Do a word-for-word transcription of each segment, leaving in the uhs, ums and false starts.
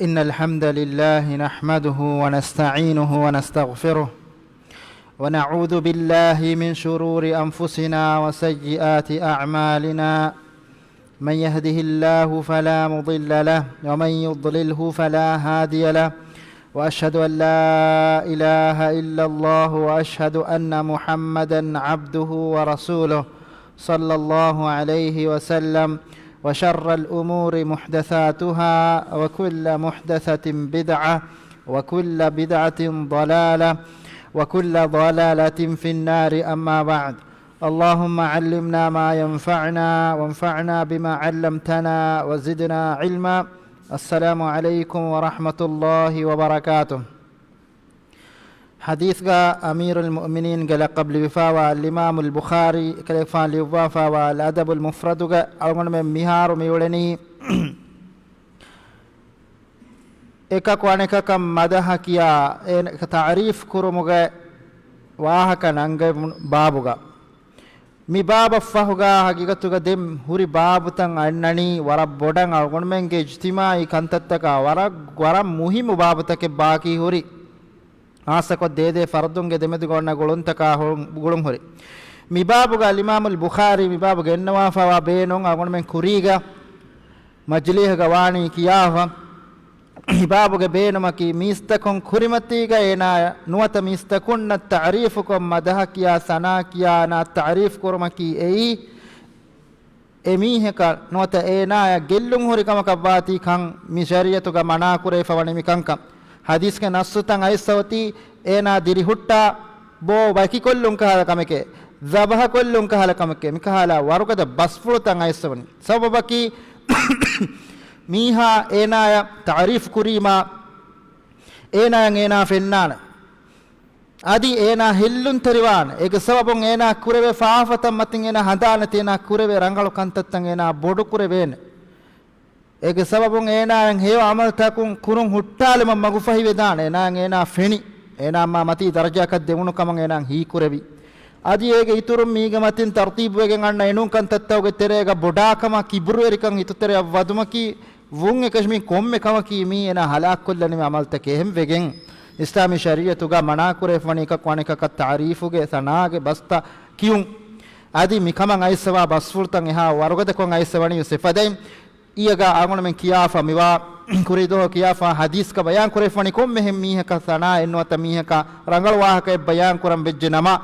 إن الحمد لله نحمده ونستعينه ونستغفره، ونعوذ بالله من شرور أنفسنا وسيئات أعمالنا. من يهده الله فلا مضل له، ومن يضلله فلا هادي له. وأشهد أن لا إله إلا الله، وأشهد أن محمدا عبده ورسوله، صلى الله عليه وسلم. وشر الأمور محدثاتها، وكل محدثة بدعة، وكل بدعة ضلالة، وكل ضلالة في النار. أما بعد، اللهم علمنا ما ينفعنا، وانفعنا بما علمتنا، وزدنا علما. السلام عليكم ورحمة الله وبركاته. ޙަދީޘްގަ އަމީރުލް މުއުމިނީންގެ ލަޤަބު ލިބިފާވާ އަލްއިމާމުލް ބުޚާރީ އެކަލޭގެފާނު ލިޔުއްވާފާވާ އަލްއަދަބުލް މުފްރަދުގަ އަޅުގަނޑުމެން މިހާރު މިއުޅެނީ އެކަކު އަނެކަކަށް މަދަޙަ ކިޔާ އެ ތަޢުރީފް ކުރުމުގެ ވާހަކަ ނަންގަތް ބާބުގަ. މި ބާބަށްފަހުގަ ހަގީގަތުގަ ދެން ހުރި ބާބުތައް އަންނަނީ ވަރަށް ބޮޑަށް އަޅުގަނޑުމެންގެ އިޖްތިމާޢީ ކަންތައްތަކާ ވަރަށް، ވަރަށް މުހިއްމު ބާބުތަކެއް ބާކީ ހުރި. ޚާއްޞަކޮށް ދޭދޭ ފަރުދުންގެ ދެމެދުގަ އޮންނަ ގުޅުންތަކާ ހުޅުން، ގުޅުން ހުރި. މި ބާބުގަ އަލްއިމާމުލް ބުޚާރީ މި ބާބު ގެންނަވާފައިވާ ބޭނުން އަޅުގަނޑުމެން ކުރީގަ މަޖިލީހުގަ ވާނީ ކިޔާފަ. މި ބާބުގެ ބޭނުމަކީ މީސްތަކުން ކުރިމަތީގަ އޭނާ ނުވަތަ މީސްތަކުންނަށް ތަޢުރީފުކޮށް މަދަޙަ ކިޔާ ސަނާ ކިޔާ އޭނާ ތަޢުރީފު ކުރުމަކީ އެއީ އެ މީހަކަށް ނުވަތަ އޭނާޔަށް ގެއްލުން ހުރި ކަމަކަށް ވާތީ ކަން މި ޝަރީޢަތުގަ މަނާ ކުރެވިފަ ވަނީ މި ކަންކަން. ޙަދީޘްގެ ނައްޞުތައް އައިސްފަ އޮތީ އޭނާ ދިރިހުއްޓާ ބޯ ވަކިކޮށްލުން ކަހަލަ ކަމެކޭ، ޒަބަޙަކޮށްލުން ކަހަލަ ކަމެކޭ، މިކަހަލަ ވަރުގަދަ ބަސްފުޅުތައް އައިސްފަ ވަނީ. ސަބަބަކީ މީހާ އޭނާޔަށް ތަޢުރީފު ކުރީމާ އޭނާޔަށް އޭނާ ފެންނާނެ. އަދި އޭނާ ހެއްލުންތެރިވާނެ. އޭގެ ސަބަބުން އޭނާ ކުރެވޭ ފާފަތައް މަތިން އޭނާ ހަނދާނެތި އޭނާ ކުރެވޭ ރަނގަޅު ކަންތައްތައް އޭނާ ބޮޑު ކުރެވޭނެ. އޭގެ ސަބަބުން އޭނާއަށް ހެޔޮ ޢަމަލުތަކުން ކުރުން ހުއްޓާލުމަށް މަގުފަހިވެދާނެ. އޭނާއަށް އޭނާ ފެނި. އޭނާ މާ މަތީ ދަރަޖައަކަށް ދެވުނު ކަމަށް އޭނާ ހީކުރެވި. އަދި އޭގެ އިތުރުން މީގެ މަތިން ތަރުތީބުވެގެން އަންނަ އެނޫން ކަންތައްތަކުގެ ތެރޭގަ ބޮޑާކަމާ ކިބުރުވެރިކަން ހިތުތެރެއަށް ވަދުމަކީ ވުން އެކަށް މި ކޮންމެ ކަމަކީ މީ އޭނާ ހަލާކުކޮށްލަނިވި ޢަމަލުތަކެއް. އެހެންވެގެން އިސްލާމީ ޝަރީޢަތުގަ މަނާކުރެވިފަވަނީ އެކަކު އަނެކަކަށް ތަޢުރީފުގެ ސަނާގެ ބަސްތައް ކިޔުން. އަދި މިކަމަށް އައިސްފަވާ ބަސްފުޅުތައް އެހާ ވަރުގަދަކޮށް އައިސްފަވަނީ ސެފަދައިން. އިއަގަ އަޅުގަނޑުމެން ކިޔާފަ މިވާ ކުރީ ދުވަހު ކިޔާފަ ޙަދީޘްގަ ބަޔާން ކުރެވިފަވަނީ ކޮންމެހެން މީހަކަށް ސަނާއެއް ނުވަތަ މީހަކަށް ރަނގަޅު ވާހަކައެއް ބަޔާން ކުރަން ވެއްޖެ ނަމަ،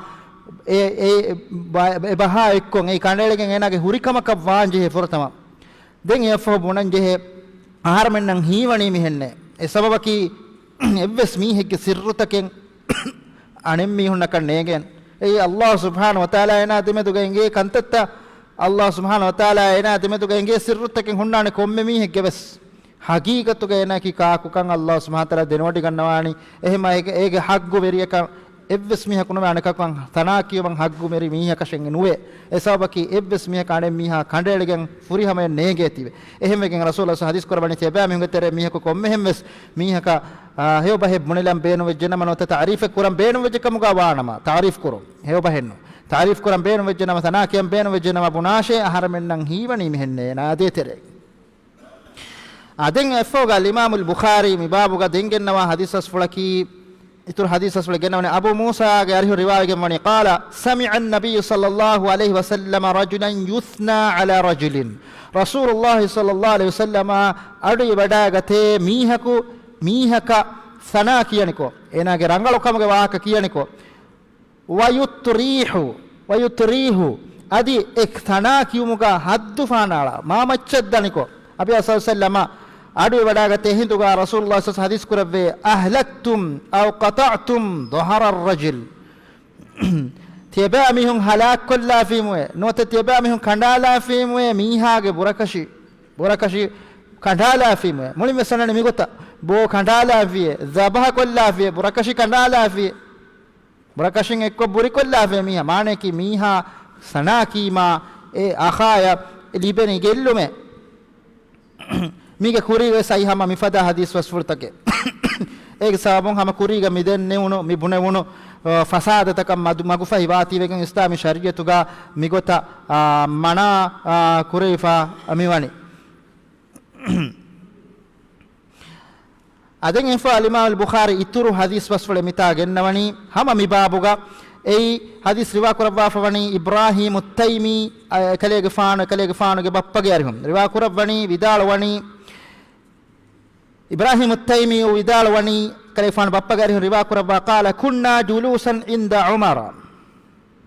އެ، އެ، ބަ-، އެ ބަހާ އެއްކޮށް އެ ކަނޑައެޅިގެން އޭނާގެ ހުރިކަމަކަށް ވާން ޖެހޭ ފުރަތަމަ. ދެން އެއަށްފަހު ބުނަން ޖެހޭ، އަހަރެމެންނަށް ހީވަނީ މިހެންނޭ. އެ ސަބަބަކީ އެއްވެސް މީހެއްގެ ސިއްރުތަކެއް އަނެއްމީހުންނަކަށް ނޭނގޭނެ. އެއީ ﷲ ސުބްޙާނަހޫ ވަތަޢާލާ އޭނާ ދެމެދުގަ އެނގޭ ކަންތައްތައް، ﷲ ސުބްޙާނަހޫ ވަތަޢާލާ އޭނާ ދެމެދުގަ އެނގޭ ސިއްރުތަކެއް ހުންނާނެ ކޮންމެ މީހެއްގެ ވެސް. ޙަޤީޤަތުގަ އޭނާއަކީ ކާކުކަން ﷲ ސުބްޙާނަހޫ ވަތަޢާލާ ދެނެވޮޑިގަންނަވާނީ. އެހެންމަ އޭގެ، އޭގެ ޙައްޤުވެރިޔަކަށް އެއްވެސް މީހަކު ނުވޭ އަނެކަކަށް ތަނާ ކިޔުމަށް ޙައްޤުވެރި މީހަކަށެއް ނުވޭ. އެ ސަބަބަކީ އެއްވެސް މީހަކަށް އަނެއް މީހާ ކަނޑައެޅިގެން ފުރިހަމަޔަށް ނޭނގޭތީވެ. އެހެންވެގެން ރަސޫލާ ޙަދީޘް ކުރައްވަނީ ތިޔަބައިމީހުންގެ ތެރޭ މީހަކު ކޮންމެހެން ވެސް މީހަކަށް، އާ، ހެޔޮ ބަހެއް ބުނެލަން ބޭނުންވެއްޖެ ނަމަ ނުވަތަ ތަޢުރީފެއް ކުރަން ބޭނުންވެއްޖެ ކަމުގަ ވާނަމަ، ތަޢުރީފް ކުރުން ހެޔޮ ބަހެއްނު. ތަޢުރީފް ކުރަން ބޭނުންވެއްޖެ ނަމަ، ތަނާ ކިޔަން ބޭނުންވެއްޖެ ނަމަ ބުނާށޭ އަހަރެމެންނަށް ހީވަނީ މިހެންނޭ އޭނާ ދޭތެރޭ. އާ، ދެން އެއަށްފަހުގަ އަލްއިމާމުލް ބުޚާރީ މި ބާބުގަ ދެން ގެންނަވާ ޙަދީޘް ބަސްފުޅަކީ، އިތުރު ޙަދީޘް ބަސްފުޅެއް ގެންނަވަނީ އަބޫ މޫސާގެ އަރިހުން ރިވާވެގެން ވަނީ، قال سمع النبي صلى الله عليه وسلم رجلا يثنى على رجل. ރަސޫލުﷲ ޞައްލަﷲ ޢަލައިހި ވަސައްލަމަ އަޑުއިވަޑައިގަތޭ މީހަކު މީހަކަށް ސަނާ ކިޔަނިކޮށް، އޭނާގެ ރަނގަޅުކަމުގެ ވާހަކަ ކިޔަނިކޮށް، ويطريح، ويطريح، އަދި އެ ސަނާ ކިޔުމުގަ ހައްދު ފަނާޅާ، މާ މައްޗަށް ދަނިކޮށް، ނަބީ ޞައްލަﷲ ޢަލައިހި ވަސައްލަމަ އަޑުއިވަޑައިގަތޭ ހިނދުގަ ރަސޫލުﷲ ޞައްލަﷲ ޢަލައިހި ވަސައްލަމަ ޙަދީޘް ކުރެއްވޭ، أهلكتم ظهر الرجل. ތިޔަބައިމީހުން ހަލާކުކޮށްލާފީމުވެ، ނުވަތަ ތިޔަބައިމީހުން ކަނޑާލާފީމުވެ، މީހާގެ ބުރަކަށި، ބުރަކަށި ކަނޑާލާފީމުވެ. މުޅިން ވެސް އަންނަނީ މިގޮތަށް، ބޯ ކަނޑާލާފިޔޭ، ޒަބަޙަކޮށްލާފިޔޭ، ބުރަކަށި ކަނޑާލާފިޔޭ. ބުރަކަށިން އެއްކޮށް ބުރިކޮށްލާފޭ މީހާ. މާނަޔަކީ މީހާ ސަނާ ކީމާ އެ އަޚާޔަށް ލިބެނީ ގެއްލުމެއް. މީގެ ކުރީގަ ވެސް އައި ހަމަ މިފަދަ ޙަދީޘް ބަސްފުޅުތަކެއް. އޭގެ ސަބަބުން ހަމަ ކުރީގަ މި ދެންނެވުނު، މި ބުނެވުނު، އަ، ފަސާދަތަކަށް މަދު، މަގުފަހި ވާތީވެގެން އިސްލާމީ ޝަރީޢަތުގަ މިގޮތަށް، އާ، މަނާ، އާ، ކުރެވިފަ މިވަނީ. އާދެން އެފަ އަލްއިމާމު އަލް ބުޚާރީ އިތުރު ޙަދީޘް ބަސްފުޅެއް މިތާ ގެންނަވަނީ، ހަމަ މި ބާބުގަ އެއީ ޙަދީޘް ރިވާ ކުރައްވާފަ ވަނީ އިބްރާހީމު ތައިމީ، އެކަލޭގެފާނު، އެކަލޭގެފާނުގެ ބައްޕަގެ އަރިހުން ރިވާ ކުރައްވަނީ، ވިދާޅުވަނީ، އިބްރާހީމު ތައިމީ ވިދާޅުވަނީ، ކަލޭގެފާނު ބައްޕަގެ އަރިހުން ރިވާ ކުރައްވާ، قال كنا جلوسا عند عمر.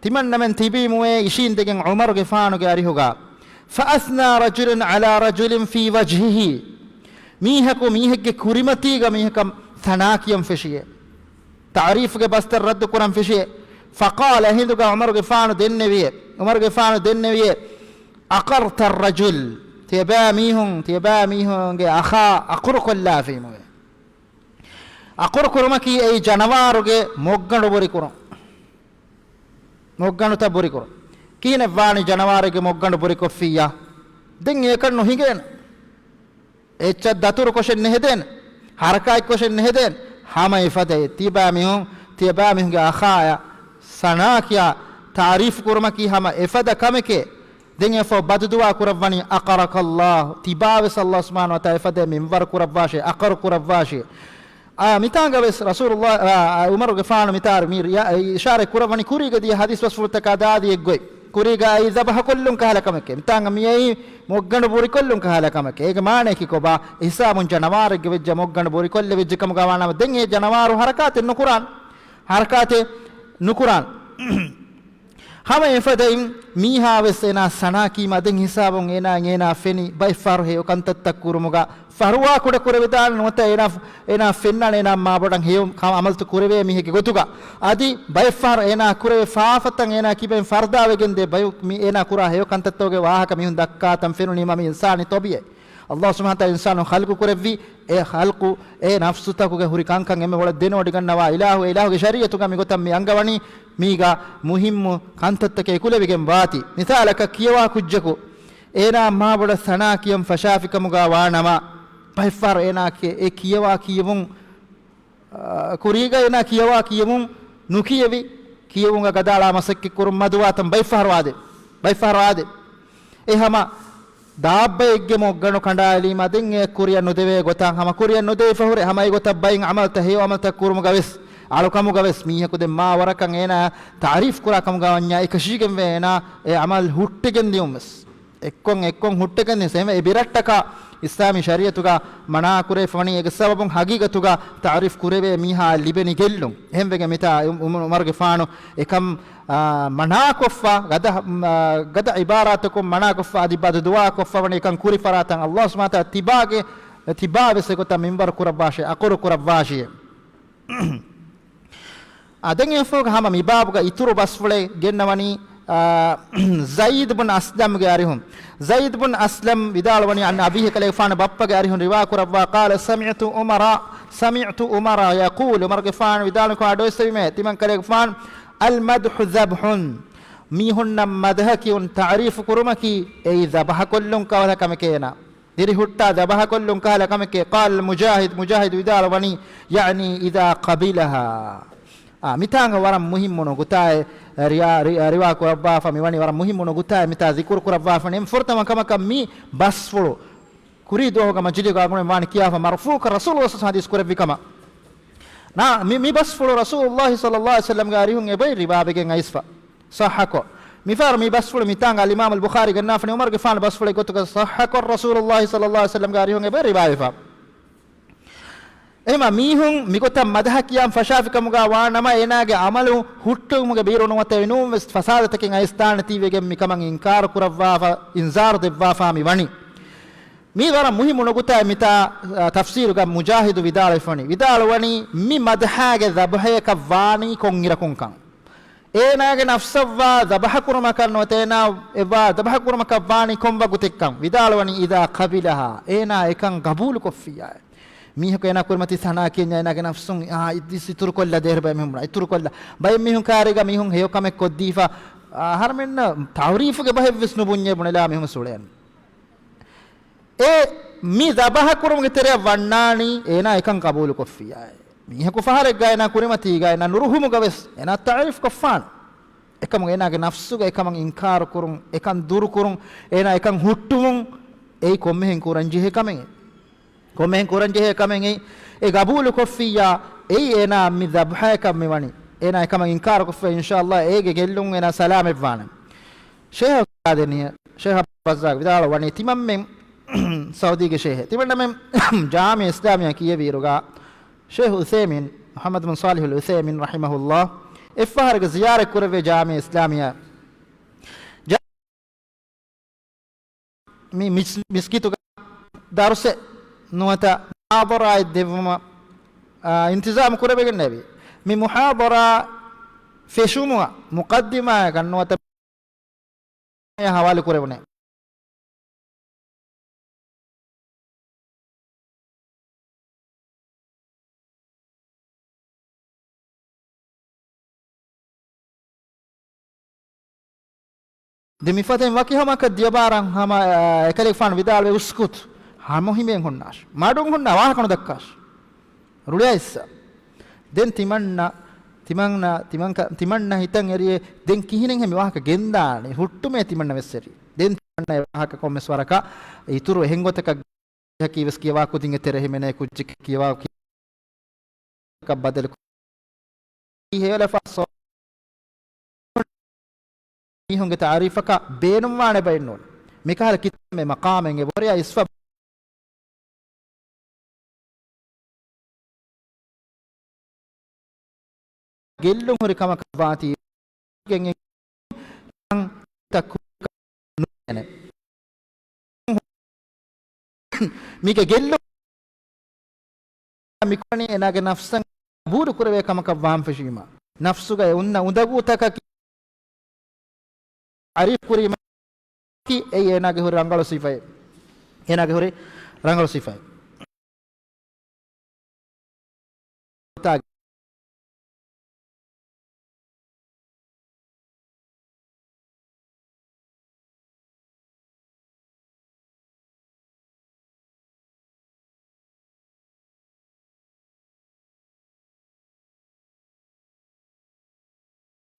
ތިމަންނަމެން ތިބީމުވެ އިށީނދެގެން ޢުމަރުގެފާނުގެ އަރިހުގަ، فأثنى رجل على رجل في وجهه. މީހަކު މީހެއްގެ ކުރިމަތީގަ މީހަކަށް ސަނާ ކިޔަން ފެށިއޭ. ތަޢުރީފުގެ ބަސްތައް ރައްދު ކުރަން ފެށިއޭ. فقال، އެހިނދުގަ ޢުމަރުގެފާނު ދެންނެވިއޭ، ޢުމަރުގެފާނު ދެންނެވިއޭ، أقرت الرجل، ތިޔަބައިމީހުން، ތިޔަބައިމީހުންގެ އަޚާ އަކުރުކޮށްލާފީމުވެ. އަކުރު ކުރުމަކީ އެއީ ޖަނަވާރުގެ މޮއްގަނޑު ބުރިކުރުން. މޮއްގަނޑުތައް ބުރިކުރުން. ކިހިނެއް ވާނީ ޖަނަވާރެއްގެ މޮއްގަނޑު ބުރިކޮށްފިއްޔާ؟ ދެން އެކަން ނުހިނގޭނެ. އެއްޗަށް ދަތުރު ކޮށެއް ނެހެދޭނެ. ހަރަކާތް ކޮށެއް ނެހެދޭނެ. ހަމަ އެފަދައިން ތިޔަބައިމީހުން، ތިޔަބައިމީހުންގެ އަޚާޔަށް ސަނާ ކިޔާ ތަޢުރީފު ކުރުމަކީ ހަމަ އެފަދަ ކަމެކޭ. ދެން އެފަ ބަދުދުޢާ ކުރައްވަނީ، أقرك الله، ތިބާވެސް ﷲ ސުބްޙާނަހޫ ވަތަޢާލާ އެފަދަ މިންވަރު ކުރައްވާށޭ، އަކަރު ކުރައްވާށޭ. އާ، މިތާނގަވެސް ރަސޫލުﷲ، އާ، އުމަރުގެފާނު މިތާރު މި ރިޔާ-، އިޝާރަތް ކުރައްވަނީ ކުރީގަ ދިޔަ ޙަދީޘް ބަސްފުޅުތަކާ ދާދި އެއްގޮތް. ކުރީގަ އެއީ ޛަބަޙަ ކޮށްލުން ކަހަލަ ކަމެކޭ. މިތާނގަ މިއައީ މޮއްގަނޑު ބުރިކޮށްލުން ކަހަލަ ކަމެކޭ. އޭގެ މާނަޔަކީ ކޮބާ؟ އެ ހިސާބުން ޖަނަވާރެއްގެ ވެއްޖެ މޮއްގަނޑު ބުރިކޮށްލެވިއްޖެ ކަމުގަ ވާނަމަ، ދެން އެ ޖަނަވާރު ޙަރަކާތެއް ނުކުރާން. ޙަރަކާތެއް ނުކުރާން. ހަމަ އެފަދައިން މީހާވެސް އޭނާ ސަނާ ކީމަ ދެން ހިސާބުން އޭނާ، އޭނާ ފެނި ބައެއްފަހަރު ހެޔޮ ކަންތައްތައް ކުރުމުގަ ފަރުވާ ކުޑަ ކުރެވިދާނެ ނުވަތަ އޭނާ، އޭނާ ފެންނާނެ އޭނާ މާބޮޑަށް ހެޔޮ ކަ-، ޢަމަލުތައް ކުރެވޭ މީހެއްގެ ގޮތުގަ. އަދި ބައެއްފަހަރު އޭނާ ކުރެވޭ ފާފަތައް އޭނާ ކިބައިން ފަރުދާވެގެން ދޭ ބަޔު-، މި އޭނާ ކުރާ ހެޔޮ ކަންތައްތަކުގެ ވާހަކަ މީހުން ދައްކާތަން ފެނުނީމަ މި އިންސާނީ ޠަބީޢަތް. ﷲ ސުބްޙާނަހޫ ވަތަޢާލާ އިންސާނު ޚަލްޤު ކުރެއްވީ، އެ ޚަލްޤު، އެ ނަފްސުތަކުގެ ހުރި ކަންކަން އެންމެ ބޮޑަށް ދެނެވޮޑިގަންނަވާ އިލާހު، އެ އިލާހުގެ ޝަރީޢަތުގަ މިގޮތަށް މި އަންގަވަނީ، މީގަ މުހިއްމު ކަންތައްތަކެއް އެކުލެވިގެން ވާތީ. މިސާލަކަށް ކިޔަވާ ކުއްޖަކު އޭނާ މާބޮޑަށް ސަނާ ކިޔަން ފަށާފިކަމުގަ ވާނަމަ، ބައެއްފަހަރު އޭނާ ކި-، އެ ކިޔަވާ ކިޔެވުން އާ، ކުރީގަ އޭނާ ކިޔަވާ ކިޔެވުން ނުކިޔެވި، ކިޔެވުން އަގަދާޅާ މަސައްކަތް ކުރުން މަދުވާތަން ބައެއްފަހަރު އާދެ. ބައެއްފަހަރު އާދެ. އެ ހަމަ ދާއްބައެއްގެ މޮއްގަނޑު ކަނޑާއެޅީމަ ދެން އެ ކުރިއަށް ނުދެވޭ ގޮތަށް ހަމަ ކުރިއަށް ނުދެވިފަ ހުރެ ހަމަ އެގޮތަށް ބައިން ޢަމަލުތައް ހެޔޮ ޢަމަލުތައް ކުރުމުގަވެސް، އަޅުކަމުގަވެސް މީހަކު ދެން މާ ވަރަކަށް އޭނާ ތަޢުރީފް ކުރާ ކަމުގަ ވަންޏާ އެކަށީގެންވެ އޭނާ އެ ޢަމަލު ހުއްޓިގެން ދިޔުންވެސް. އެއްކޮން އެއްކޮން ހުއްޓެގެން ނިސް އެހެންވެ އެ ބިރައްޓަކަށް އިސްލާމީ ޝަރީޢަތުގަ މަނާ ކުރެވިފަވަނީ އޭގެ ސަބަބުން ހަގީގަތުގަ ތަޢުރީފް ކުރެވޭ މީހާ ލިބެނީ ގެއްލުން. އެހެންވެގެން މިތާ އު-، އުމަރުގެފާނު އެކަން، އާ، މަނާކޮށްފަ، ގަދަ، އާ، ގަދަ ޢިބާރާތަކުން މަނާކޮށްފަ އަދި ބަދުދުޢާ ކޮށްފަވަނީ އެކަން ކުރި ފަރާތަށް ﷲ ސުބްޙާނަހޫ ވަތަޢާލާ ތިބާގެ، ތިބާވެސް އެގޮތަށް މިންވަރު ކުރައްވާށޭ، އަކުރު ކުރައްވާށޭ. އާ، ދެން އެފޯގަ ހަމަ މިބާބުގަ އިތުރު ބަސްފުޅެއް ގެންނަވަނީ، އާ، ޒައިދު ބުން އަސްލަމްގެ އަރިހުން. ޒައިދު ބުން އަސްލަމް ވިދާޅުވަނީ، عن أبيه، ކަލޭގެފާނު ބައްޕަގެ އަރިހުން ރިވާ ކުރައްވާ، قال سمعت عمر، سمعت عمر يقول، ޢުމަރުގެފާނު ވިދާޅުކޮށް އަޑުއެއްސެވިމޭ، ތިމަން ކަލޭގެފާނު، المدح ذبح، މީހުންނަށް މަދަޙަ ކިޔުން ތަޢުރީފު ކުރުމަކީ އެއީ ޛަބަޙަ ކޮށްލުން ކަހަލަ ކަމެކޭ އޭނާ. ދިރިހުއްޓާ ޛަބަޙަކޮށްލުން ކަހަލަ ކަމެކޭ. قال مجاهد، މުޖާހިދު ވިދާޅުވަނީ، يعني إذا قبلها. އާ، މިތާނގަ ވަރަށް މުހިއްމު ނުކުތާއެއް ރިޔާ-، ރި-، ރިވާ ކުރައްވާފަ މިވަނީ، ވަރަށް މުހިއްމު ނުކުތާއެއް މިތާ ޒިކުރު ކުރައްވާފަ ނިން. ފުރަތަމަ ކަމަކަށް މި ބަސްފުޅު ކުރީ ދުވަހުގަ މަޖިލީގަ އަޅުގަނޑުމެން ވާނީ ކިޔާފަ މަރުފޫޢަކަށް ރަސޫލު ވަސް ޙަދީޘް ކުރެއްވި ކަމަށް. ނާ، މި، މި ބަސްފުޅު ރަސޫލުﷲ ޞައްލަﷲ ޢަލައިހި ވަސައްލަމްގެ އަރިހުން އެބައި ރިވާވެގެން އައިސްފަ. ޞައްޙަކޮށް. މިފަހަރު މި ބަސްފުޅު މިތާނގަ އަލްއިމާމު އަލްބުޚާރީ ގަންނާފަނީ ޢުމަރުގެފާނު ބަސްފުޅެއް ގޮތުގަ ޞައްޙަކޮށް ރަސޫލުﷲ ޞައްލަﷲ ޢަލައިހި ވަސައްލަމްގެ އަރިހުން އެބައި ރިވާވެފަ. އެހެމަ މީހުން މިގޮތަށް މަދަޙަ ކިޔާން ފަށާފިކަމުގަ ވާނަމަ އޭނާގެ ޢަމަލު ހުއްޓުވުމުގެ ބިރު ނުވަތަ އެނޫންވެސް ފަސާދަތަކެއް އައިސްދާނެތީވެގެން މިކަމަށް އިންކާރު ކުރައްވާފަ، އިންޒާރު ދެއްވާފާ މި ވަނީ. މީ ވަރަށް މުހިއްމު ނުކުތާއެއް މިތާ، އަ، ތަފްސީރުގަ މުޖާހިދު ވިދާޅުވެފަނީ. ވިދާޅުވަނީ މި މަދަޙާގެ ޛަބަޙަޔަކަށް ވާނީ ކޮންއިރަކުންކަން. އޭނާގެ ނަފްސަށްވާ ޛަބަޙަކުރުމަކަށް ނުވަތަ އޭނާ އެއްވާ ޛަބަޙަކުރުމަކަށް ވާނީ ކޮން ވަގުތެއްކަން. ވިދާޅުވަނީ إذا قبلها، އޭނާ އެކަން ގަބޫލުކޮށްފިއްޔާ. މީހަކު އޭނާ ކުރިމަތީ ސަނާ ކިޔަންޏާ އޭނާގެ ނަފްސުން، އާ، އި-، އިތުރުކޮށްލާ ދޭހަރު ބައެއް މީހުން ބުނާ، އިތުރުކޮށްލާ. ބައެއް މީހުން ކާރީގަ މީހުން ހެޔޮ ކަމެއް ކޮށްދީފަ، އަހަރުމެންނަށް ތަޢުރީފުގެ ބަހެއްވެސް ނުބުންޏޭ ބުނެލާ މީހުން ސުޅޭން. އެ މި ޛަބަޙަކުރުމުގެ ތެރެއަށް ވަންނާނީ އޭނާ އެކަން ޤަބޫލުކޮށްފިއްޔާ. މީހަކު ފަހަރެއްގަ އޭނާ ކުރިމަތީގަ އޭނާ ނުރުހުމުގަވެސް އޭނާ ތަޢުރީފް ކޮށްފާނެ. އެކަމު އޭނާގެ ނަފްސުގަ އެކަމަށް އިންކާރު ކުރުން، އެކަން ދުރުކުރުން، އޭނާ އެކަން ހުއްޓުވުން، އެއީ ކޮންމެހެން ކުރަންޖެހޭ ކަމެއް. ކޮންމެހެން ކުރަންޖެހޭ ކަމެއް އެއީ، އެ ގަބޫލު ކޮށްފިއްޔާ، އެއީ އޭނާ މި ޒަބްޙައަކަށް މި ވަނީ. އޭނާ އެކަމަށް އިންކާރު ކޮށްފަ، އިންޝާﷲ އޭގެ ގެއްލުން އޭނާ ސަލާމަތްވާނެ. ޝޭހް އަބްދުލް ޤާދިރު، ޝޭހް އަބްދުއްރައްޒާޤް ވިދާޅުވަނީ، ތިމަންމެން ސައުދީގެ ޝޭހެއް. ތިމަންނަމެން ޖާމިޢަ އިސްލާމިއްޔާ ކިޔެވިއިރުގަ، ޝޭހް ޢުޘައިމީން، މުޙައްމަދު ބިން ޞާލިޙުލް ޢުޘައިމީން ރަޙިމަހުﷲ، އެއްފަހަރަކަށް ޒިޔާރަތް ކުރެއްވި ޖާމިޢަ އިސްލާމިއްޔާ މި މިސް-، މިސްކިތުގަ ދަރުސެއް ނުވަތަ މުޙާޟަރާއެއް ދެއްވުމަށް، އާ، އިންތިޒާމު ކުރެވިގެންނެވި. މި މުޙާޟަރާ ފެށުމުގަ މުޤައްދިމާއަކަށް ނުވަތަ ހަވާލު ކުރެވުނެ. ދެ މިފަދައިން ވަކި ހަމަކަށް ދިޔަބާރަށް ހަމަ، އާ، އެކަލޭގެފާނު ވިދާޅުވެ، އުސްކުތު، ހަމަ ހިމޭން ހުންނާށި. މަޑުން ހުންނާ ވާހަކަ ނުދައްކާށި. ރުޅިއައިއްސަ. ދެން ތިމަންނަ، ތިމަންނަ، ތިމަން ކަ-، ތިމަންނަ ހިތަށް އެރިއޭ، ދެން ކިހިނެއްހޭ މި ވާހަކަ ގެންދާނީ؟ ހުއްޓުމޭ ތިމަންނަ ވެސް އެރި. ދެން ތިމަންނަ އެ ވާހަކަ ކޮންމެސް ވަރަކަށް އިތުރު އެހެން ގޮތަކަށް ކީ ވެސް ކިޔަވާ ކުދިން އެތެރެ ހިމެނޭ ކުއްޖެއް ކިޔަވާ ކި-، ބަދަލު ހެޔޮލަފާ ސޯ-، މީހުންގެ ތާރީފަކަށް ބޭނުންވާނެ ބައެއް ނޫން. މިކަހަލަ ކިތަންމެ މަޤާމެއް އެބަހުރި އިސްވަ ގެއްލުން ހުރި ކަމަކަށް ވާތީ ގެން ނުވޭނެ. މީގެ ގެއްލުން މިކުރަނީ އޭނާގެ ނަފްސަށް ގަބޫލު ކުރެވޭ ކަމަކަށް ވާން ފެށީމަ، ނަފްސުގައި އޮންނަ އުނދަގޫތަކަކީ ތާރީފް ކުރީމަ، އެއީ އޭނާގެ ހުރި ރަނގަޅު ސިފައެއް. އޭނާގެ ހުރި ރަނގަޅު ސިފައެއް.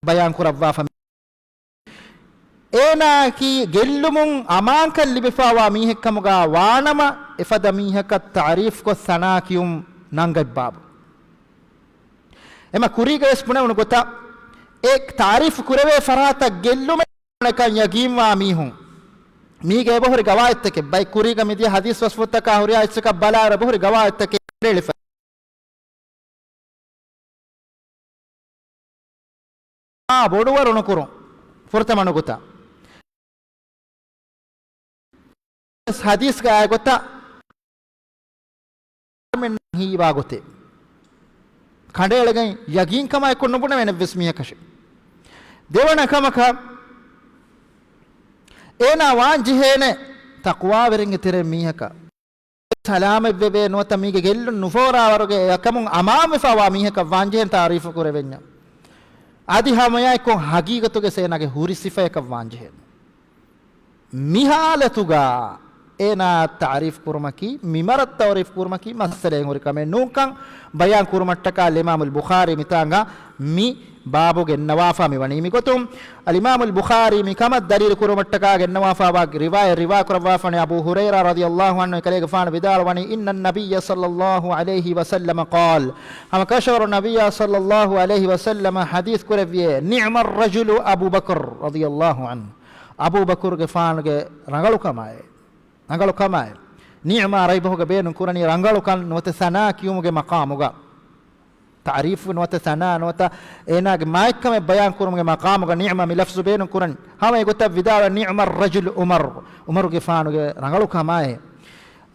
ބަޔާން ކުރައްވާފަ، އޭނާއަކީ ގެއްލުމުން އަމާންކަން ލިބިފައިވާ މީހެއްކަމުގަ ވާނަމަ، އެފަދަ މީހަކަށް ތާރީފްކޮށް ސަނާ ކިޔުން ނަންގަތް ބާބު. އެމަ ކުރީގަވެސް ބުނެވުނު ގޮތަށް، އެ ތާރީފް ކުރެވޭ ފަރާތަށް ގެއްލުމެއް ކަން ޔަގީންވާ މީހުން، މީގެ އެބަހުރި ގަވާއިދުތަކެއް، ބައި ކުރީގަ މިދިޔަ ޙަދީޘް ވަސްފުތަކާ ހުރިހާ އެއްޗަކަށް ބަލާއިރު އެބަހުރި ގަވާއިދުތަކެއް ކަނޑައެޅިފަ. އާ، ބޮޑުވަރު ނުކުރުން. ފުރަތަމަ ނުކުތާ. ޙަދީޘްގަ އާ ގޮތަށް ހީވާ ގޮތެއް ކަނޑައެޅިގެން ޔަގީންކަމާއެކު ނުބުނެވޭނެ އެއްވެސް މީހަކަށެއް. ދެވަނަ ކަމަކަށް، އޭނާ ވާން ޖެހޭނެ ތަޤްވާވެރިންގެ ތެރެއިން މީހަކަށް. ސަލާމަތްވެވޭ ނުވަތަ މީގެ ގެއްލުން ނުފޯރާވަރުގެ އެކަމުން އަމާންވެފައިވާ މީހަކަށް ވާންޖެހޭނެ ތާރީފު ކުރެވެންޏާ. އަދި ހަމައެއާއެކު ހަގީގަތުގެ އޭނާގެ ހުރި ސިފަޔަކަށް ވާންޖެހޭނެ. މި ޙާލަތުގަ އޭނާ ތަޢުރީފު ކުރުމަކީ، މި މަރަށް ތަޢުރީފު ކުރުމަކީ މައްސަލައެއް ހުރި ކަމެއް ނޫންކަން ބަޔާން ކުރުމަށްޓަކާ އަލްއިމާމުލް ބުޚާރީ މިތާނގަ މި ބާބު ގެންނަވާފާ މި ވަނީ މިގޮތުން. އަލްއިމާމުލް ބުޚާރީ މިކަމަށް ދަލީލު ކުރުމަށްޓަކާ ގެންނަވާފާވާ ރިވާޔަތް ރިވާ ކުރައްވާފާނެ އަބޫ ހުރައިރާ ރަޟިޔަﷲ ޢަންހު އެކަލޭގެފާނު ވިދާޅުވަނީ، إن النبي صلى الله عليه وسلم قال، ހަމަކަށަވަރު ނަބިއްޔާ ޞައްލަﷲ ޢަލައިހި ވަސައްލަމަ ޙަދީޘް ކުރެއްވިއޭ، نعم الرجل أبو بكر رضي الله عنه، އަބޫބަކުރުގެފާނުގެ ރަނގަޅުކަމާއޭ. ރަނގަޅުކަމާއި. ނިޢުމާ ރައިބަހުގަ ބޭނުން ކުރަނީ ރަނގަޅުކަން ނުވަތަ ސަނާ ކިޔުމުގެ މަޤާމުގަ. ތަޢުރީފު ނުވަތަ ސަނާ ނުވަތަ އޭނާގެ މާތްކަމެއް ބަޔާން ކުރުމުގެ މަޤާމުގަ ނިޢުމާ މި ލަފްޒު ބޭނުން ކުރަން. ހަމަ އެގޮތަށް ވިދާޅުވެ، نعم الرجل عمر، ޢުމަރުގެފާނުގެ ރަނގަޅުކަމާއި.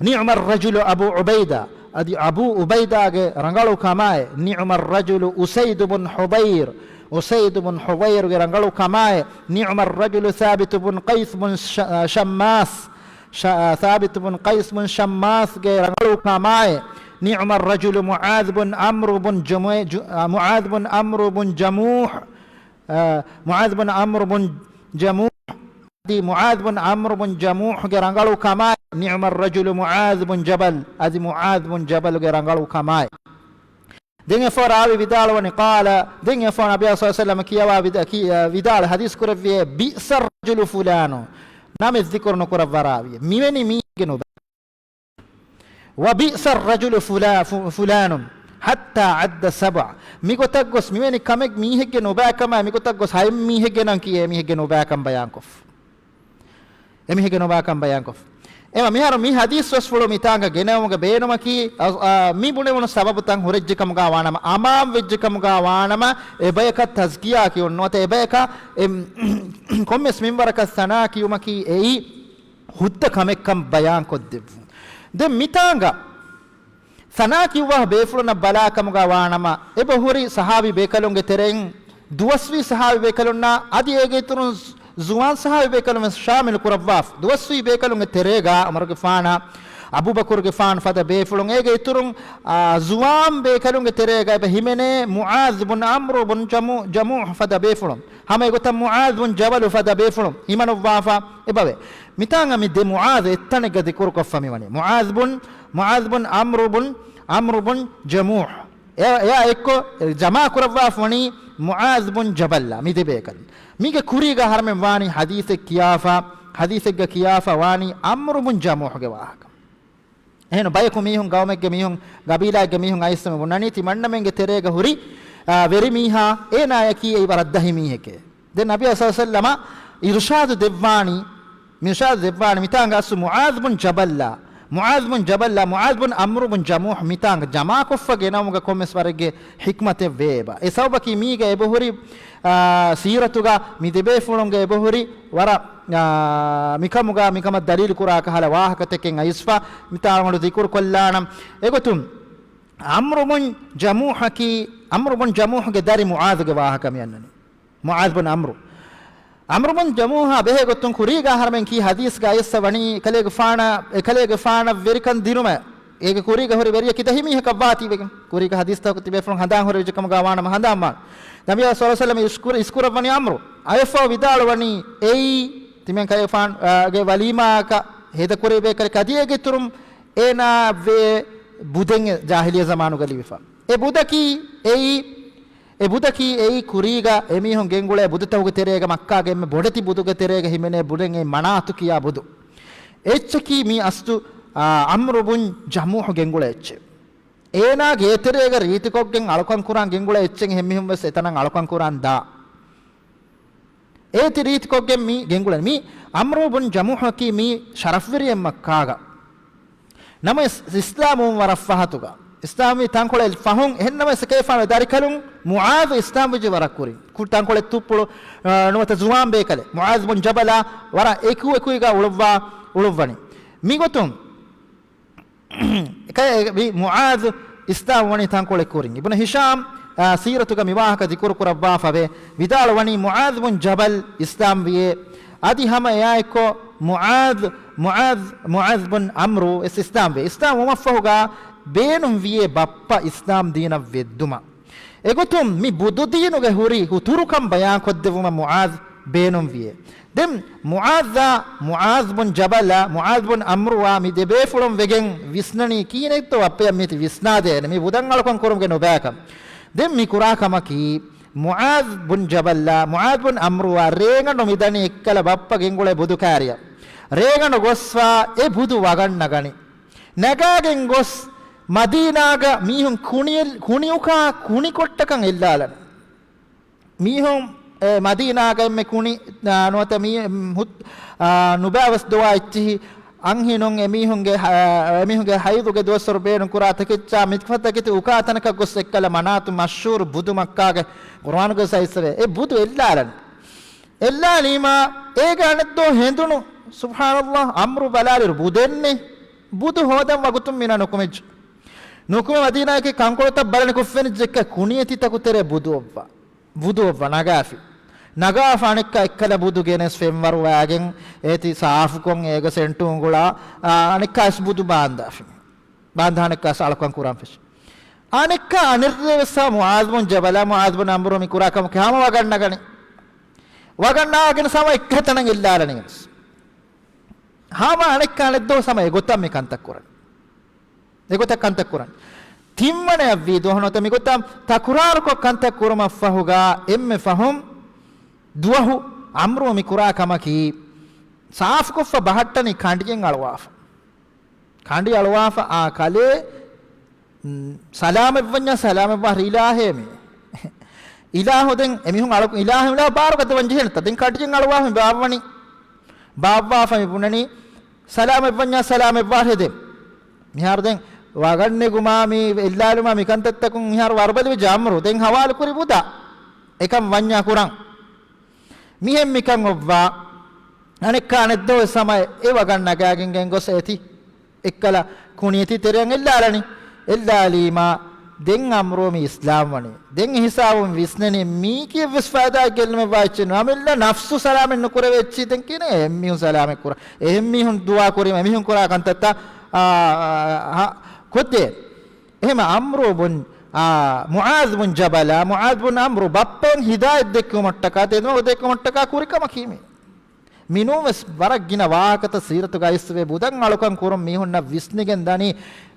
نعم الرجل أبو عبيدة، އަދި އަބޫ ޢުބައިދާގެ ރަނގަޅު ކަމާއި. نعم الرجل أسيد بن حضير، އުސައިދު ބުން ޙުޟައިރުގެ ރަނގަޅު ކަމާއި. نعم الرجل ثابت بن قيس بن ش-، شماس، ޝަ-، ސާބިތު ބުން ޤައިސް ބުން ޝައްމާސްގެ ރަނގަޅު ކަމާއި. نعم الرجل معاذ بن عمرو بن جمو-، ج-، معاذ بن عمرو بن جموح، މުޢާޛު ބުން ޢަމްރު ބުން ޖަމޫޙް، އަދި މުޢާޛު ބުން ޢަމްރު ބުން ޖަމޫޙްގެ ރަނގަޅު ކަމާއި، نعم الرجل معاذ بن جبل، އަދި މުޢާޛު ބުން ޖަބަލުގެ ރަނގަޅު ކަމާއި. ދެން އެފަހު ރާވީ ވިދާޅުވަނީ، قال، ދެން އެފަހު ނަބިއްޔާ ޞައްލަﷲ ޢަލައިހި ވަސައްލަމަ ކިޔަވާ ވިދާ-، ކި-، ވިދާޅު ޙަދީޘް ކުރެއްވިއޭ، بئس الرجل فلان، ނަމެއް ޛިކުރު ނުކުރައްވާ ރާވީ، މިވެނި މީހެއްގެ ނުބައި. وبئس الرجل فلا-، ف-، فلان حتى عد سبع. މިގޮތަށް ގޮސް މިވެނި ކަމެއް މީހެއްގެ ނުބައިކަމާ މިގޮތަށް ގޮސް ހަތް މީހެއްގެ ނަން ކިޔޭ މީހެއްގެ ނުބައިކަން ބަޔާންކޮށްފަ. އެމީހެއްގެ ނުބައިކަން ބަޔާންކޮށްފަ. އެމަ މިހާރު މި ހަދީސް ވެސްފުޅު މިތާނގަ ގެނެވުމުގެ ބޭނުމަކީ، އަ، އަ، މި ބުނެވުނު ސަބަބުތައް ހުރެއްޖެކަމުގާ ވާނަމަ، އަމާން ވެއްޖެކަމުގާ ވާނަމަ، އެބަޔަކަށް ތަޒްކިޔާ ކިޔުން ނުވަތަ އެބަޔަކަށް އެ، ކޮންމެސް މިންވަރަކަށް ސަނާ ކިޔުމަކީ އެއީ ހުއްދަ ކަމެއްކަން ބަޔާންކޮށްދެއްވުން. ދެން މިތާނގަ ސަނާ ކިޔުއްވާ ބޭފުޅުންނަށް ބަލާކަމުގާ ވާނަމަ، އެބަހުރި ސަހާބީ ބޭކަލުންގެ ތެރެއިން ދުވަސްވީ ސަހާބީ ބޭކަލުންނާ އަދި އޭގެ އިތުރުން ޒުވާން ސަހާބީ ބޭކަލުން ވެސް ޝާމިލު ކުރައްވާފަ. ދުވަސްވީ ބޭކަލުންގެ ތެރޭގާ ޢުމަރުގެފާނާ، އަބޫބަކުރުގެފާނު ފަދަ ބޭފުޅުން އޭގެ އިތުރުން، އާ، ޒުވާން ބޭކަލުންގެ ތެރޭގަ އެބަ ހިމެނޭ މުޢާޛް ބުން ޢަމްރު ބުން ޖަމޫ-، ޖަމޫޙް ފަދަ ބޭފުޅުން. ހަމަ އެގޮތަށް މުޢާޛް ބުން ޖަބަލު ފަދަ ބޭފުޅުން ހިމަނުއްވާފަ އެބަވޭ. މިތާނގަ މި ދެ މުޢާޛް އެއްތަނެއްގަ ޛިކުރުކޮށްފަ މިވަނީ. މުޢާޛް ބުން، މުޢާޛް ބުން ޢަމްރު ބުން، ޢަމްރު ބުން ޖަމޫޙް. އެ-، އެއާ އެއްކޮށް ޖަމާ ކުރައްވާފަ ވަނީ މުޢާޛް ބުން ޖަބަލްއާ މި ދެބޭކަލުން. މީގެ ކުރީގަ ހަރަމެއް ވާނީ ޙަދީޘެއް ކިޔާފަ، ޙަދީޘެއްގަ ކިޔާފަ ވާނީ ޢަމްރު ބުން ޖަމޫޙްގެ ވާހަކަ. އެހެން ބަޔަކު މީހުން، ގައުމެއްގެ މީހުން، ގަބީލާއެއްގެ މީހުން އައިސް މި ބުނަނީ ތިމަންނަމެންގެ ތެރޭގަ ހުރި، އާ، ވެރިމީހާ އޭނާޔަކީ އެއީ ވަރަށް ދަހި މީހެކޭ. ދެން ނަބީ ޞައްލަﷲު ޢަލައިހި ވަސައްލަމަ އިރުޝާދު ދެއްވާނީ، މި އިރުޝާދު ދެއްވާނީ މިތާނގަ އަސްލު މުޢާޛް ބުން ޖަބަލްއާ، މުޢާޛް ބުން ޖަބަލްއާ، މުޢާޛް ބުން ޢަމްރު ބުން ޖަމޫޙް މިތާނގަ ޖަމާކޮށްފަ ގެނައުމުގަ ކޮންމެސް ވަރެއްގެ ޙިކްމަތެއް ވޭބަ. އެ ސަބަބަކީ މީގަ އެބަހުރި، އާ، ސީރަތުގަ މި ދެބޭފުޅުންގެ އެބަހުރި ވަރަށް، އާ، މިކަމުގަ، މިކަމަށް ދަލީލު ކުރާ ކަހަލަ ވާހަކަތަކެއް އައިސްފަ މިތާ އަޅުގަނޑު ޛިކުރު ކޮށްލާނަން. އެގޮތުން ޢަމްރު ބުން ޖަމޫޙަކީ، ޢަމްރު ބުން ޖަމޫޙުގެ ދަރި މުޢާޛުގެ ވާހަކަ މި އަންނަނީ. މުޢާޛް ބުން ޢަމްރު. ޢަމްރު ބުން ޖަމޫޙާ ބެހޭ ގޮތުން ކުރީގާ ހަރަމެން ކީ ޙަދީޘްގަ އައިސްފަ ވަނީ އެކަލޭގެފާނަށް، އެކަލޭގެފާނަށް ވެރިކަން ދިނުމަށް. އޭގެ ކުރީގަ ހުރި ވެރިޔަކީ ދަހި މީހަކަށް ވާތީވެގެން. ކުރީގަ ޙަދީޘްތަކު ތިބޭފުޅުން ހަނދާން ހުރެވިއްޖެ ކަމުގާ ވާނަމަ ހަނދާން ވާނެ. ނަބިއްޔާ ޞައްލަﷲު ޢަލައިހި ވަސައްލަމަ އިސްކުރ-، އިސްކުރައްވަނީ ޢަމްރު. އައިފަ ވިދާޅުވަނީ އެއީ ތިމެން ކަލޭގެފާނު، އާ، ގެ ވަލީމާއަކަށް ހޭދަކުރެވޭ ކަލެ ކަދިއޭގެ އިތުރުން އޭނާ ވޭ ބުދެއް ޖާހިލިއްޔަ ޒަމާނުގަ ލިބިފަ. އެ ބުދަކީ އެއީ، އެ ބުދަކީ އެއީ ކުރީގަ އެމީހުން ގެންގުޅޭ ބުދުތަކުގެ ތެރޭގަ މައްކާގެ އެންމެ ބޮޑެތި ބުދުގެ ތެރޭގަ ހިމެނޭ ބުދެއް އެއީ މަނާތު ކިޔާ ބުދު. އެއްޗަކީ މީ އަސްލު، އާ، ޢަމްރު ބުން ޖަމޫޙު ގެންގުޅޭ އެއްޗެއް. އޭނާގެ އެތެރޭގަ ރީތިކޮށްގެން އަޅުކަން ކުރާން ގެންގުޅޭ އެއްޗެއް އެހެން މީހުން ވެސް އެތަނަށް އަޅުކަން ކުރާން ދާ. އޭތި ރީތިކޮށްގެން މި ގެންގުޅެން. މި ޢަމްރު ބުން ޖަމޫޙަކީ މީ ޝަރަފްވެރިއެއް މައްކާގަ. ނަމަވެސް އިސްލާމްވުން ވަރަށް ފަހަތުގަ. އިސްލާމްވީ ތަންކޮޅެއް ފަހުން، އެހެން ނަމަވެސް އެކޭފާނު ދަރިކަލުން މުޢާޛު އިސްލާމްވެއްޖެ ވަރަށް ކުރިން. ކު-، ތަންކޮޅެއް ތުއްޕުޅު، އާ، ނުވަތަ ޒުވާން ބޭކަލެއް. މުޢާޛު ބުން ޖަބަލާ ވަރަށް އެކު އެކުއިގަ އުޅުއްވާ، އުޅުއްވަނީ. މިގޮތުން އެކަ-، މި މުޢާޛު އިސްލާމް ވަނީ ތަންކޮޅެއް ކުރިން. އިބްނު ހިޝާމް، އާ، ސީރަތުގަ މި ވާހަކަ ޛިކުރު ކުރައްވާފަވޭ. ވިދާޅުވަނީ މުޢާޛު ބުން ޖަބަލް އިސްލާމް ވިޔޭ. އަދި ހަމަ އެއާއެއްކޮށް މުޢާޛު، މުޢާޛު، މުޢާޛު ބުން ޢަމްރު ވެސް އިސްލާމް ވޭ. އިސްލާމް ވުމަށްފަހުގަ ބޭނުން ވިޔޭ ބައްޕަ އިސްލާމް ދީނަށް ވެއްދުމަށް. އެގޮތުން މި ބުދުދީނުގެ ހުރި ހުތުރުކަން ބަޔާންކޮށްދެއްވުމަށް މުޢާޛު ބޭނުންވިޔޭ. ދެން މުޢާޛާ، މުޢާޛު ބުން ޖަބަލާ، މުޢާޛު ބުން ޢަމްރުއާ މި ދެބޭފުޅުން ވެގެން ވިސްނަނީ ކިހިނެއްތޯ ބައްޕަޔަށް މީތި ވިސްނާދޭނެ މި ބުދަށް އަޅުކަން ކުރުމުގެ ނުބައިކަން. ދެން މި ކުރާ ކަމަކީ، މުޢާޛު ބުން ޖަބަލްއާ، މުޢާޛު ބުން ޢަމްރުއާ ރޭގަނޑު މިދަނީ އެއްކަލަ ބައްޕަ ގެންގުޅޭ ބުދު ކާރިއަށް. ރޭގަނޑު ގޮސްފަ އެ ބުދު ވަގަށް ނަގަނީ. ނަގާގެން ގޮސް މަދީނާގަ މީހުން ކުނި-، ކުނިއުކާ ކުނިކޮށްޓަކަށް އެއްލާލަން. މީހުން، އެ، މަދީނާގަ އެންމެ ކުނި، އާ، ނުވަތަ މީ، އު، ހު-، އާ، ނުބައިވެސް ދޮވާ އެއްޗިހި އަންހެނުން އެމީހުންގެ ހަ-، އެމީހުންގެ ޙައިޟުގެ ދުވަސްވަރު ބޭނުން ކުރާ ތަކެއްޗާ މިފަދަ ތަކެތި އުކާ ތަނަކަށް ގޮސް އެއްކަލަ މަނާތު މަޝްހޫރު ބުދު މައްކާގެ ޤުރުއާނުގަ ސައިސަވޭ. އެ ބުދު އެއްލާލަން. އެއްލާލީމާ އޭގެ އަނެއްދޯ ހެނދުނު، ސުބްޙާނަﷲ، ޢަމްރު ބަލާލިއިރު ބުދެއްނެ. ބުދު ހޯދަން ވަގުތުން މިނާ ނުކުމެއްޖެ. ނުކުމެ މަދީނާއަކީ ކަންކޮޅުތައް ބަލަނިކޮށް ފެނިއްޖެ އެއްކަ ކުނިއެތިތަކު ތެރޭ ބުދު އޮއްވާ. ބުދު އޮއްވާ ނަގާފި. ނަގާފަ އަނެއްކާ އެއްކަލަ ބުދު ގެނެސް ފެންވަރުވާގެން އޭތި ސާފުކޮށް އޭގަ ސެންޓު އުނގުޅާ، އާ، އަނެއްކާ އިސް ބުދު ބާންދާފި. ބާންދާނެއްކާ އަޅުކަން ކުރާން ފެށި. އަނެއްކާ އަނެއްރޭ ވެސް މުޢާޛު ބުން ޖަބަލާ، މުޢާޛު ބުން ޢަމްރު މި ކުރާ ކަމަކީ ހަމަ ވަގަށް ނަގަނީ. ވަގަށް ނަގާގެން ހަމަ އެއްކަ ތަނަށް އެއްލާލަނީ ވެސް. ހަމަ އަނެއްކާ އަނެއްދުވަސް ހަމަ އެގޮތަށް މި ކަންތައް ކުރަން. އެގޮތަށް ކަންތައް ކުރަން. ތިންވަނަޔަށް ވީ ދުވަހު ނުވަތަ މިގޮތަށް ތަކުރާރުކޮށް ކަންތައް ކުރުމަށްފަހުގާ އެންމެ ފަހުން ދުވަހު ޢަމްރު މި ކުރާ ކަމަކީ ސާފުކޮށްފަ ބަހައްޓަނީ ކަނޑިގެން އަޅުވާފަ. ކަނޑި އަޅުވާފަ، އާ، ކަލޭ، މް، ސަލާމަތްވަންޏާ ސަލާމަތްވާ ހުރި އިލާހޭ މީ. އިލާހު ދެން އެމީހުން އަޅު-، އިލާހު އިލާހު ބާރު ގަދަވަން ޖެހޭނެތަ؟ ދެން ކަނޑިއެއް އަޅުވާފަ މި ބާއްވަނީ. ބާއްވާފަ މި ބުނަނީ، ސަލާމަތްވަންޏާ ސަލާމަތްވާ ހެދެ. މިހާރު ދެން ވަގަށް ނެގުމާ މި އެއްލާލުމާ މި ކަންތައްތަކުން މިހާރު ވަރުބަލިވެ ޖާމަރު ދެން ހަވާލު ކުރި ބުދާ. އެކަން ވަންޏާ ކުރަން. މިހެން މިކަން އޮއްވާ. އަނެއްކާ އަނެއްދޮވެސް ހަމަ އެ ވަގަށް ނަގާގެން ގޮސް އޭތި. އެއްކަލަ ކުނިއެތި ތެރެއަށް އެއްލާލަނީ. އެއްލާލީމާ ދެން އަމްރު މި އިސްލާމް ވަނީ. ދެން އެ ހިސާބުން ވިސްނެނީ މީކީ އެއްވެސް ފައިދާއެއް ގެއްލުމެއް ވާ އެއްޗެއް ނުވޭ. އަމިއްލަ ނަފްސު ސަލާމަތް ނުކުރެވޭ އެއްޗި ދެން ކިހިނެއް އެހެން މީހުން ސަލާމަތް ކުރާ؟ އެހެން މީހުން ދުޢާ ކުރީމަ އެމީހުން ކުރާ ކަންތައްތައް، އާ، އާ، އާ، ކޮށްދޭ. އެހެން އަމްރު ބުން، އާ، މުޢާޛް ބުން ޖަބަލާ، މުޢާޛް ބުން އަމްރު ބައްޕައިން ހިދާޔަތް ދެއްކުމަށްޓަކާ، ތެދުމަގު ދެއްކުމަށްޓަކާ ކުރި ކަމަކީ މީ. މިނޫންވެސް ވަރަށް ގިނަ ވާހަކަތައް ސީރަތުގަ އައިސްވޭ، ބުދަން އަޅުކަން ކުރުން މީހުންނަށް ވިސްނިގެން ދަނީ،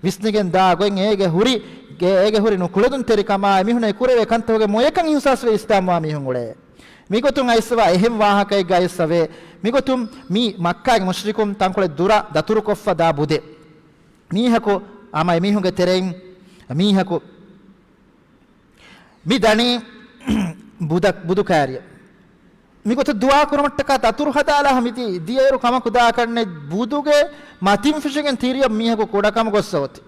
ވިސްނިގެން ދާ ގޮތް އޭގެ ހުރި، ގެ-، އޭގެ ހުރި ނުކުޅެދުންތެރިކަމާ، އެމީހުންނަށް ކުރެވޭ ކަންތަކުގެ މޮޔަކަން އިހުސާސްވެ އިސްލާމްވާ މީހުން އުޅޭ. މިގޮތުން އައިސްވާ އެހެން ވާހަކައެއްގަ އައިސްވޭ. މިގޮތުން މި މައްކާގެ މުޝްރިކުން ތަންކޮޅެއް ދުރަށް ދަތުރުކޮށްފަ ދާ ބުދެއް. މީހަކު ހަމަ އެމީހުންގެ ތެރެއިން މީހަކު މި ދަނީ ބުދަ-، ބުދު ކާރިއަށް. މިގޮތަށް ދުޢާ ކުރުމަށްޓަކާ ދަތުރު ހަދާލާ މި ދި-، ދިޔައިރު ކަމަކު ދާކަށްނެތް ބުދުގެ މަތިން ފެށިގެން ތިރިއަށް މީހަކު ކުޑަކަމު ގޮއްސަ އޮތީ.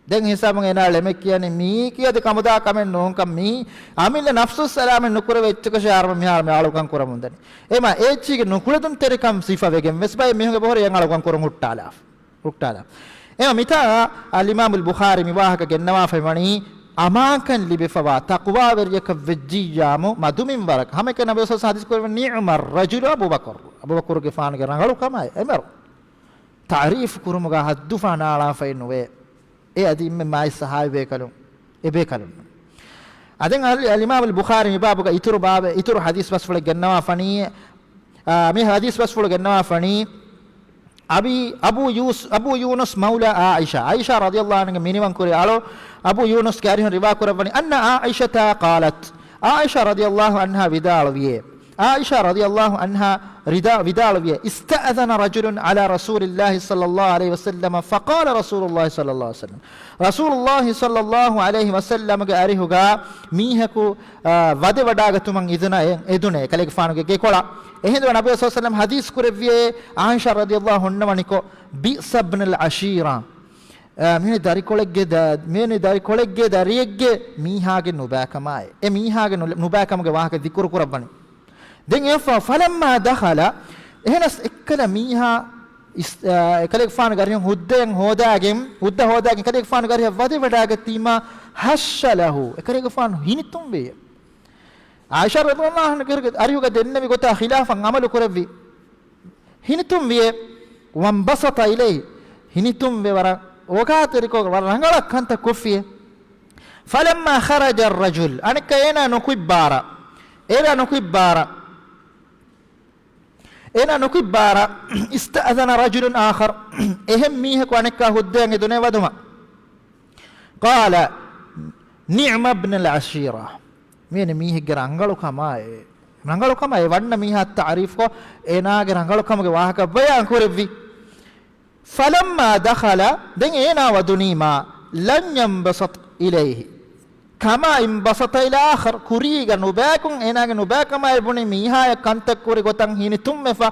ދެން ހިސާބުން އޭނާ ޅެމެއް ކިޔަނީ މީ ކިޔަދި ކަމުދާ ކަމެއް ނޫންކަން މީ އަމިއްލަ ނަފްސު ސަލާމަތް ނުކުރެވޭ އެއްޗަކަށޭ އަހަރުމެން މިހާރު މި އަޅުކަން ކުރަމުން ދަނީ. އެމަ އެ އެއްޗީގެ ނުކުޅެދުންތެރިކަން ސިފަވެގެން ވެސް ބައެއް މީހުންގެ ބަހުރި އެ އަޅުކަން ކުރަން ހުއްޓާލާފަ. ހުއްޓާލާ. އެމަ މިތާ އަލްއިމާމުލް ބުޚާރީ މި ވާހަކަ ގެންނަވާފައި ވަނީ އަމާންކަން ލިބިފަވާ ތަޤްވާވެރިޔަކަށް ވެއްޖިއްޔާމު މަދުމިންވަރަކަށް. ހަމައެކަނި ނަބީ ޞައްލަﷲު ޢަލައިހި ވަސައްލަމަ ޙަދީޘް ކުރެއްވި ނިޢުމައް ރަޖުލު އަބޫބަކުރު. އަބޫބަކުރުގެފާނުގެ ރަނގަޅު ކަމާއި އެމަރު. ތަޢުރީފު ކުރުމުގަ ހައްދު ފަނާޅާފައެއް ނުވޭ. އެ އަދި އެންމެ މާތް ސަހާބީ ބޭކަލުން. އެ ބޭކަލުން. އަދި އަލް-، އަލްއިމާމުލް ބުޚާރީ މި ބާބުގަ އިތުރު ބާބެއް، އިތުރު ޙަދީޘް ބަސްފުޅެއް ގެންނަވާ ފަނީ، އާ، މި ޙަދީޘް ބަސްފުޅު ގެންނަވާ ފަނީ، އަބީ، އަބޫ ޔޫސް-، އަބޫ ޔޫނުސް މައުލާ ޢާއިޝާ، ޢާއިޝާ ރަޟިޔަﷲ ޢަންހާގެ މިނިވަންކުރި އަޅު، އަބޫ ޔޫނުސްގެ އަރިހުން ރިވާ ކުރައްވަނީ، أن عائشة قالت، ޢާއިޝާ ރަޟިޔަﷲ ޢަންހާ ވިދާޅުވިއޭ، ޢާއިޝާ ރަޟިޔަﷲ ޢަންހާ ރިދާ-، ވިދާޅުވިއޭ، استأذن رجل على رسول الله صلى الله عليه وسلم فقال رسول الله صلى الله عليه وسلم، ރަސޫލުﷲ ޞައްލަﷲ ޢަލައިހި ވަސައްލަމްގެ އަރިހުގަ މީހަކު، އާ، ވަދެ ވަޑާގަތުމަށް އިޛުނަ އެ-، އެދުނޭ ކަލޭގެފާނުގެ ގެކޮޅަށް. އެހިނދު ނަބީ ޞައްލަﷲ ޢަލައިހި ވަސައްލަމް ޙަދީޘް ކުރެއްވިއޭ، ޢާއިޝާ ރަޟިޔަﷲ ޢަންހާ ހުންނަވަނިކޮށް، بئس ابن العشيرة. އާ، މިވެނި ދަރިކޮޅެއްގެ ދަ-، މިވެނި ދަރިކޮޅެއްގެ ދަރިއެއްގެ މީހާގެ ނުބައިކަމާއި. އެ މީހާގެ ނު-، ނުބައިކަމުގެ ވާހަކަ ޛިކުރު ކުރައްވަނީ. ދެން އެއަށްފަހު، فلما دخل، އެހެނަސް އެއްކަލަ މީހާ އިސް-، އާ، އެކަލޭގެފާނުގެ އަރިހުން ހުއްދައެއް ހޯދާގެން، ހުއްދަ ހޯދާގެން އެކަލޭގެފާނުގެ އަރިހަށް ވަދެ ވަޑާގަތީމާ، هش له، އެކަލޭގެފާނު ހިނިތުންވިއޭ. ޢާއިޝާ ރަޟިޔަﷲ ޢަންހާގެ އަރިހުގަ ދެންނެވި ގޮތާ ޚިލާފަށް ޢަމަލު ކުރެއްވި. ހިނިތުންވިއޭ، وانبسط إليه، ހިނިތުންވެ ވަރަށް އޯގާތެރިކޮށް ވަރަށް ރަނގަޅަށް ކަންތައް ކޮށްފިއޭ. فلما خرج الرجل، އަނެއްކާ އޭނާ ނުކުތްބާރަ، އޭނާ ނުކުތްބާރަ، އޭނާ ނުކުތްބާރަ، استأذن رجل آخر، އެހެން މީހަކު އަނެއްކާ ހުއްދައަށް އެދުނޭ ވަދުމަށް. قال نعم ابن العشيرة، މިވެނި މީހެއްގެ ރަނގަޅު ކަމާއޭ. ރަނގަޅު ކަމާއޭ، ވަންނަ މީހާ ތަޢުރީފްކޮށް، އޭނާގެ ރަނގަޅު ކަމުގެ ވާހަކަ ބަޔާން ކުރެއްވި. فلما دخل، ދެން އޭނާ ވަދުނީމާ، لم ينبسط إليه كما انبسط إلى آخر، ކުރީގަ ނުބައިކުން، އޭނާގެ ނުބައިކަމާއި ބުނި މީހާޔަށް ކަންތައް ކުރި ގޮތަށް ހިނިތުންވެފަ،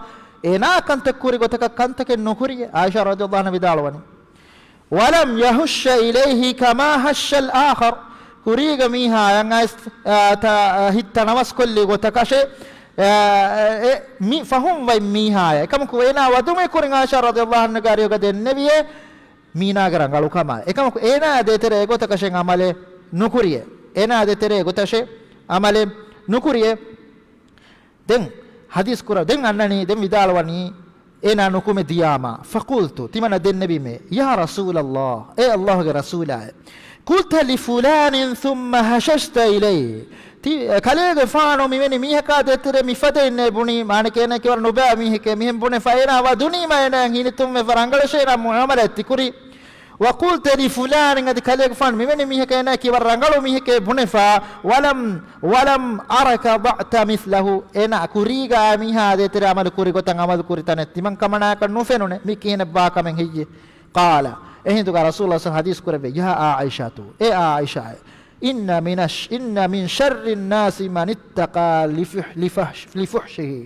އޭނާ ކަންތައް ކުރި ގޮތަކަށް ކަންތަކެއް ނުކުރިއޭ. ޢާއިޝާ ރަޟިޔަﷲ ޢަންހާ ވިދާޅުވަނީ. ولم يهش إليه كما هش الآخر، ކުރީގަ މީހާޔަށް އައިސް، އާ، ތަ-، އާ، ހިތް ތަނަވަސްކޮށްލި ގޮތަކަށެއް، އާ، އެ، މި ފަހުން ވައި މީހާޔަށް. އެކަމަކު އޭނާ ވަދުމެ ކުރިން ޢާއިޝާ ރަޟިޔަﷲ ޢަންހާގެ އަރިހުގަ ދެންނެވިއޭ މީނާގެ ރަނގަޅުކަމާ. އެކަމަކު އޭނާ ދޭތެރޭ އެގޮތަކަށެއް ޢަމަލެއް ނުކުރިއޭ. އޭނާ ދޭތެރޭ އެގޮތަށެއް ޢަމަލެއް ނުކުރިއޭ. ދެން ޙަދީޘް ކުރަ، ދެން އަންނަނީ، ދެން ވިދާޅުވަނީ، އޭނާ ނުކުމެ ދިޔާމާ. فقلت، ތިމަންނަ ދެންނެވީމޭ، يا رسول الله، އޭ ﷲ ގެ ރަސޫލާއޭ، قلت لفلان ثم هششت إليه، ތި، ކަލޭގެފާނު މިވެނި މީހަކާ ދޭތެރޭ މިފަދައިންނޭ ބުނީ، މާނައަކީ އޭނާ ކިވަރަށް ނުބައި މީހެކޭ، މިހެން ބުނެފަ އޭނާ ވަދުނީމާ އޭނާ ހިނިތުންވެފަ ރަނގަޅަށޭ އޭނާ މުޢާމަލާތް ތިކުރީ. وقلت لفلان، އަދި ކަލޭގެފާނު މިވެނި މީހަކަށް އޭނާ ކިވަރަށް ރަނގަޅު މީހެކޭ ބުނެފަ، ولم، ولم أرك ضعت مثله، އޭނާ ކުރީގަ އާ މީހާ ދޭތެރޭ ޢަމަލު ކުރި ގޮތަށް ޢަމަލު ކުރި ތަނެއް ތިމަން ކަމަނާކަށް ނުފެނުނެ. މި ކިހިނެއް ބާކަމެއް ހެއްޔޭ؟ ޤާލަ، އެހިނދުގަ ރަސޫލާ ޞައް ޙަދީޘް ކުރެއްވި، ޔާ ޢާއިޝާތު، އޭ ޢާއިޝާއޭ، އިންނަ މިނަށް، އިންނަ މިން ޝައްރިން ނާސި މަން އިއްތަޤާ ލިފުޙް، ލިފަޙް، ލިފުޙްޝިހި.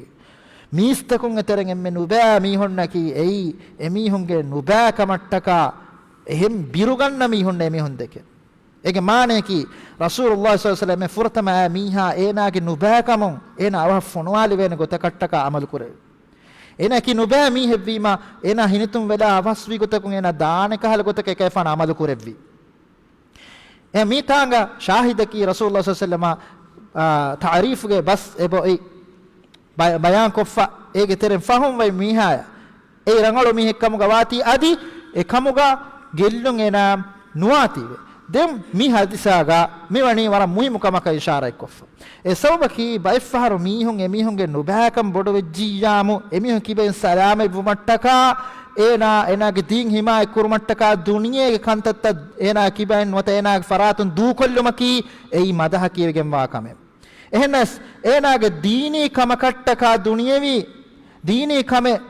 މީސްތަކުން އެތެރެން އެންމެ ނުބައި މީހުންނަކީ އެއީ، އެމީހުންގެ ނުބައިކަމަށްޓަކާ އެހެން ބިރުގަންނަ މީހުންނޭ އެމީހުން ދެކެ. އޭގެ މާނަޔަކީ، ރަސޫލުﷲ ޞައް ޙަދީޘް ފުރަތަމަ އާ މީހާ އޭނާގެ ނުބައިކަމުން އޭނާ އަވަހަށް ފޮނުވާލެވޭނެ ގޮތަކަށްޓަކާ ޢަމަލު ކުރެވި. އޭނާއަކީ ނުބައި މީހެއްވީމާ، އޭނާ ހިނިތުންވެލާ އަވަސްވީ ގޮތަކުން އޭނާ ދާނެ ކަހަލަ ގޮތަކަށް އެކައިފާނު ޢަމަލު ކުރެއްވި. އެ މި ތާނގަ ޝާހިދަކީ ރަސޫލުﷲ ޞައް ޙަދީޘް ވަސައްލަމަ، އާ، ތަޢުރީފުގެ ބަސް އެބައޮތް ބަ-، ބަޔާންކޮށްފަ އޭގެ ތެރެން ފަހުން ވައި މީހާޔަށް އެއީ ރަނގަޅު މީހެއްކަމުގަ ވާތީ އަދި އެކަމުގަ ގެއްލުން އޭނާ ނުވާތީވެ. ދެން މި ޙަދީޘާގަ މިވަނީ ވަރަށް މުހިއްމު ކަމަކަށް އިޝާރަތްކޮށްފަ. އެ ސަބަބަކީ ބައެއްފަހަރު މީހުން އެމީހުންގެ ނުބައިކަން ބޮޑުވެއްޖިއްޔާމު، އެމީހުން ކިބައިން ސަލާމަތްވުމަށްޓަކާ އޭނާ، އޭނާގެ ދީން ޙިމާޔަތްކުރުމަށްޓަކާ ދުނިޔޭގެ ކަންތައްތައް އޭނާ ކިބައިން ނުވަތަ އޭނާގެ ފަރާތުން ދޫކޮށްލުމަކީ އެއީ މަދަހަ ކިޔެވިގެންވާ ކަމެއް. އެހެނަސް އޭނާގެ ދީނީ ކަމަކަށްޓަކާ ދުނިޔެވީ ދީނީ ކަމެއް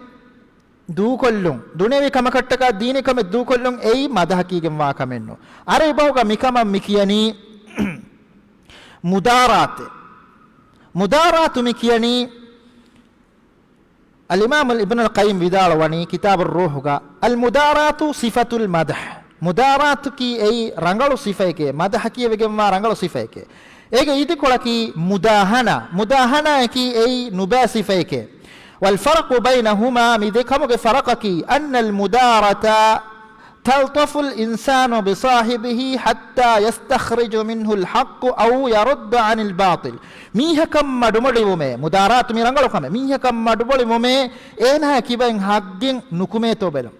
ދޫކޮށްލުން، ދުނިޔެވީ ކަމަކަށްޓަކާ ދީނީ ކަމެއް ދޫކޮށްލުން އެއީ މަދަހަ ކީގެންވާ ކަމެއްނު. ޢަރަބި ބަހުގަ މިކަމަށް މި ކިޔަނީ މުދާރާތޭ. މުދާރާތު މި ކިޔަނީ އަލްއިމާމު އިބްނުލް ޤައްޔިމް ވިދާޅުވަނީ ކިތާބުއް ރޫޙުގަ، އަލްމުދާރާތު ޞިފަތުލް މަދްޙް. މުދާރާތަކީ އެއީ ރަނގަޅު ޞިފައެކޭ، މަދަޙަ ކިޔެވިގެންވާ ރަނގަޅު ސިފައެކޭ. އޭގެ އިދިކޮޅަކީ މުދާހަނާ. މުދާހަނާއަކީ އެއީ ނުބައި ސިފައެކޭ. والفرق بينهما، މި ދެ ކަމުގެ ފަރަޤަކީ، أن المداراة تلطف الإنسان بصاحبه حتى يستخرج منه الحق أو يرد عن الباطل. މީހަކަށް މަޑުމޮޅިވުމޭ، މުދާރާތު މި ރަނގަޅު ކަމެއް. މީހަކަށް މަޑުމޮޅިވުމޭ، އޭނާ ކިބައިން ޙައްޤެއް ނުކުމޭތޯ ބެލުން.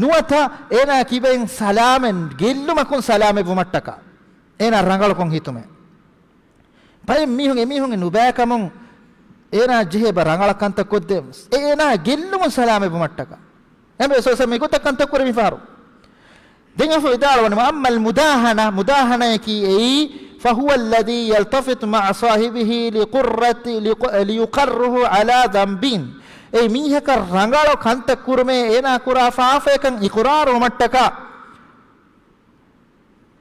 ނުވަތަ އޭނާ ކިބައިން ސަލާމަތް، ގެއްލުމަކުން ސަލާމަތްވުމަށްޓަކާ އޭނާ ރަނގަޅުކޮށް ހިތުމޭ. ބައެއް މީހުން އެމީހުންގެ ނުބައިކަމުން އޭނާ ޖެހޭ ބަ ރަނގަޅަށް ކަންތައް ކޮށްދޭ، އެ އޭނާ ގެއްލުމުން ސަލާމަތްވުމަށްޓަކާ. އެނބެ ސޯސަ މިގޮތަށް ކަންތައް ކުރި މިފަހަރު. ދެން އަފު ވިދާޅުވަނީ، وأما المداهنة، މުދާހަނައަކީ އެއީ، فهو الذي يلتفت مع صاحبه لقرة، لق-، ليقره على ذنب. އެ މީހަކަށް ރަނގަޅު ކަންތައް ކުރުމޭ އޭނާ ކުރާ ފާފަޔަކަށް އިޤުރާރުވުމަށްޓަކާ.